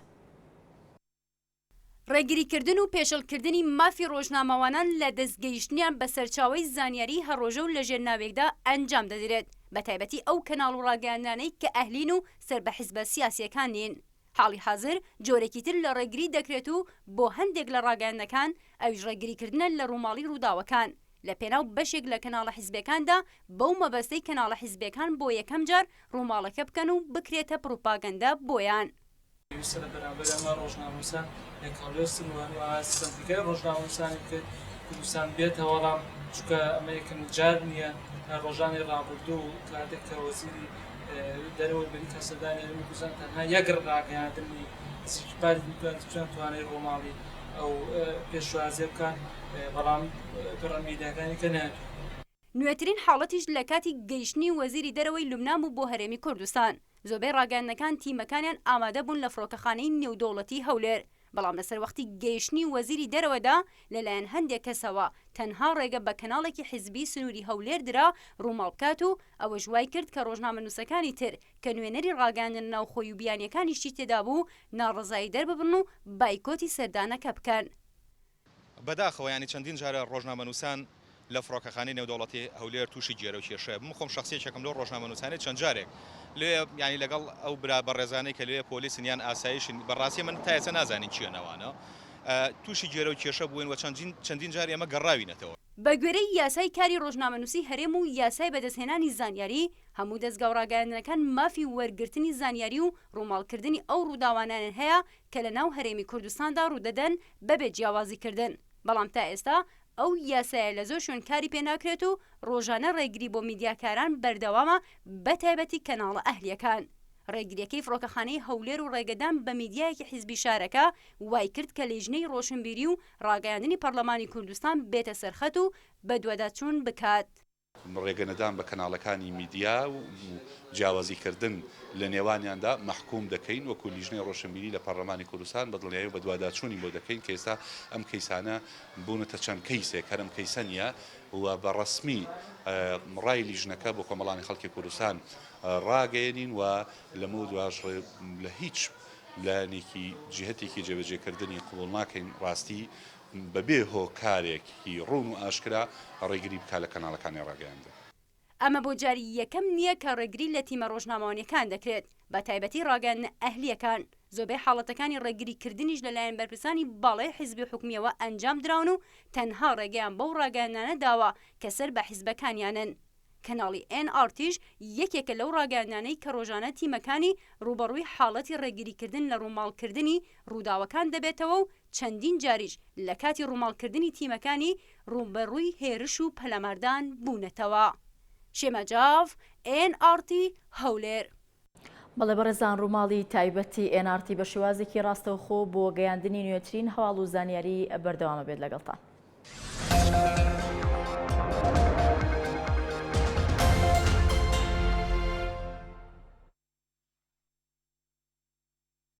[SPEAKER 2] ڕێگریکردن و پێشڵکردنی مافی ڕۆژنامەوانان لە دەستگەیشتنیان بە سەرچاوەی زانیاریی هەڕۆژە و لەژێر ناوێکدا ئەنجام دەدرێت، بەتایبەتی ئەو کەناڵ و ڕاگەیاندنانەی کە ئەهلین و سەر بە حزبە سیاسییەکان نین. حاڵی حازر جۆرێکی تر لە ڕێگری دەکرێت و بۆ هەندێک لە ڕاگەیاندنەکان، ئەویش ڕێگریکردنە لە ڕووماڵی ڕووداوەکان لە پێناو بەشێک لە کەناڵە حیزبیەکاندا بەو مەبەستەی کەناڵە حیزبیەکان بۆ یەکەم جار ڕووماڵەکە بکەن و بکرێتە پڕوپاگەندە بۆیان.
[SPEAKER 3] پێویستە لە بەرامبەر ئەمە ڕۆژنامەنووسان یەکهەڵوێستن و هەروەها سەندیکای ڕۆژنامەنووسانی کوردستان بێتە وەڵام، چونکە ئەمە یەکەم جار نییە ڕۆژانی ڕابردوو کاتێک کە وەزیری دەرەوەی بەریتانیا سەردانی هەرێمی کوردستان تەنها یەک ڕاگەیاندنی نزیکی پارتی دیموکراتی کوردستان توانای ڕووماڵی ئەو پێشوازیە بکات بەڵام تۆڕە میدیاکانی کە نەیانتوانی.
[SPEAKER 2] نوێترین حاڵەتیش لە کاتی گەیشتنی وەزیری دەرەوەی لوبنان بوو بۆ هەرێمی کوردستان، زۆربەی ڕاگەیاندنەکان تیمەکانیان ئامادە بوون لە فڕۆکەخانەی نێودەوڵەتی هەولێر، بەڵام لە سەروەختی گەیشتنی وەزیری دەرەوەدا لەلایەن هەندێک کەسەوە تەنها ڕێگە بە کەناڵێکی حیزبی سنووری هەولێر درا ڕووماڵ بکات و ئەوەش وایکرد کە ڕۆژنامەنووسەکانی تر کە نوێنەری ڕاگەیاندنە ناوخۆیی و بیانییەکانیشی تێدابوو ناڕەزایی دەرببڕن و بایکۆتی سەردانەکە بکەن.
[SPEAKER 4] بەداخەوە یانی چەندین جارە ڕۆژنامەنووسان لە فڕۆکەخانەی نێودەوڵەتی هەولێر تووشی گێرە و کێشە بم خۆم شخصی یەکێکم لەو ڕۆژنامەنووسانەی چەند جارێک لێ یانی لەگەڵ ئەو برا بەڕێزانەی کە لێ پۆلیسن یان ئاسایشن بەڕاستی من تا ئێستا نازانین کێن ئەوانە تووشی گێرە و کێشە بووین و چەندین چەندین جار ئێمە گەڕاوینەتەوە.
[SPEAKER 2] بە گوێرەی یاسای کاری ڕۆژنامەنووسی هەرێم و یاسای بەدەستهێنانی زانیاری، هەموو دەزگا و ڕاگەیاندنەکان مافی وەرگرتنی زانیاری و ڕووماڵکردنی ئەو ڕووداوانەیان هەیە کە لە ناو هەرێمی کوردستاندا ڕوودەدەن بەبێ جیاوازیکردن، بەڵام تا ئێستا ئەو یاسایە لە زۆر شوێن کاری پێناکرێت و ڕۆژانە ڕێگری بۆ میدیاکاران بەردەوامە بەتایبەتی کەناڵە ئەهلییەکان. ڕێگرییەکەی فڕۆکەخانەی هەولێر و ڕێگەدان بە میدیایەکی حیزبی شارەکە وایکرد کە لیژنەی ڕۆشنبیری و ڕاگەیاندنی پەڕلەمانی کوردستان بێتە سەرخەت و بەدواداچوون بکات.
[SPEAKER 5] ڕێگەنەدان بە کەناڵەکانی میدیا و جیاوازیکردن لە نێوانیاندا مەحکوم دەکەین، وەکو لیژنەی ڕۆشنبیری لە پەڕلەمانی کوردستان بە دڵنیایی و بەدواداچوونی بۆ دەکەین کە ئێستا ئەم کەیسانە بوونەتە چەند کەیسێک هەر ئەم کەیسە نییە و بە ڕەسمی ڕای لیژنەکە بۆ کۆمەڵانی خەڵکی کوردستان ڕاگەیەنین و لەمەودواش لە هیچ لایەنێکی جیهەتێکی جێبەجێکردنی قبوڵ ناکەین ڕاستی بەبێ هۆکارێکی ڕوون و ئاشکرا ڕێگری بکات لە کەناڵەکانی ڕاگەیاندن.
[SPEAKER 2] ئەمە بۆ جاری یەکەم نییە کە ڕێگری لە تیمە ڕۆژنامەوانییەکان دەکرێت، بە تایبەتی ڕاگەیاندنە ئەهلییەکان، زۆربەی حاڵەتەکانی ڕێگری کردنیش لەلایەن بەرپرسانی باڵای حیزبی و حکومییەوە ئەنجام دراون و تەنها ڕێگەیان بەو ڕاگەیاندنانە داوە کە سەر بە حیزبەکانیانن. کەناڵی ئێن ئاڕ تیش یەکێکە لەو ڕاگەیاندنانەی کە ڕۆژانە تیمەکانی ڕووبەڕووی حاڵەتی ڕێگریکردن لە ڕووماڵکردنی ڕووداوەکان دەبێتەوە و چەندین جاریش لە کاتی ڕووماڵکردنی تیمەکانی ڕووبەڕووی هێرش و پەلاماردان بوونەتەوە. شێما جاف، ئێن ئاڕ تی، هەولێر.
[SPEAKER 1] بەڵێ بەڕێزان ڕووماڵی تایبەتی ئێن ئاڕ تی بە شێوازێکی ڕاستەوخۆ بۆ گەیاندنی نوێترین هەواڵ و زانیاری بەردەوامە بێت لەگەڵتان.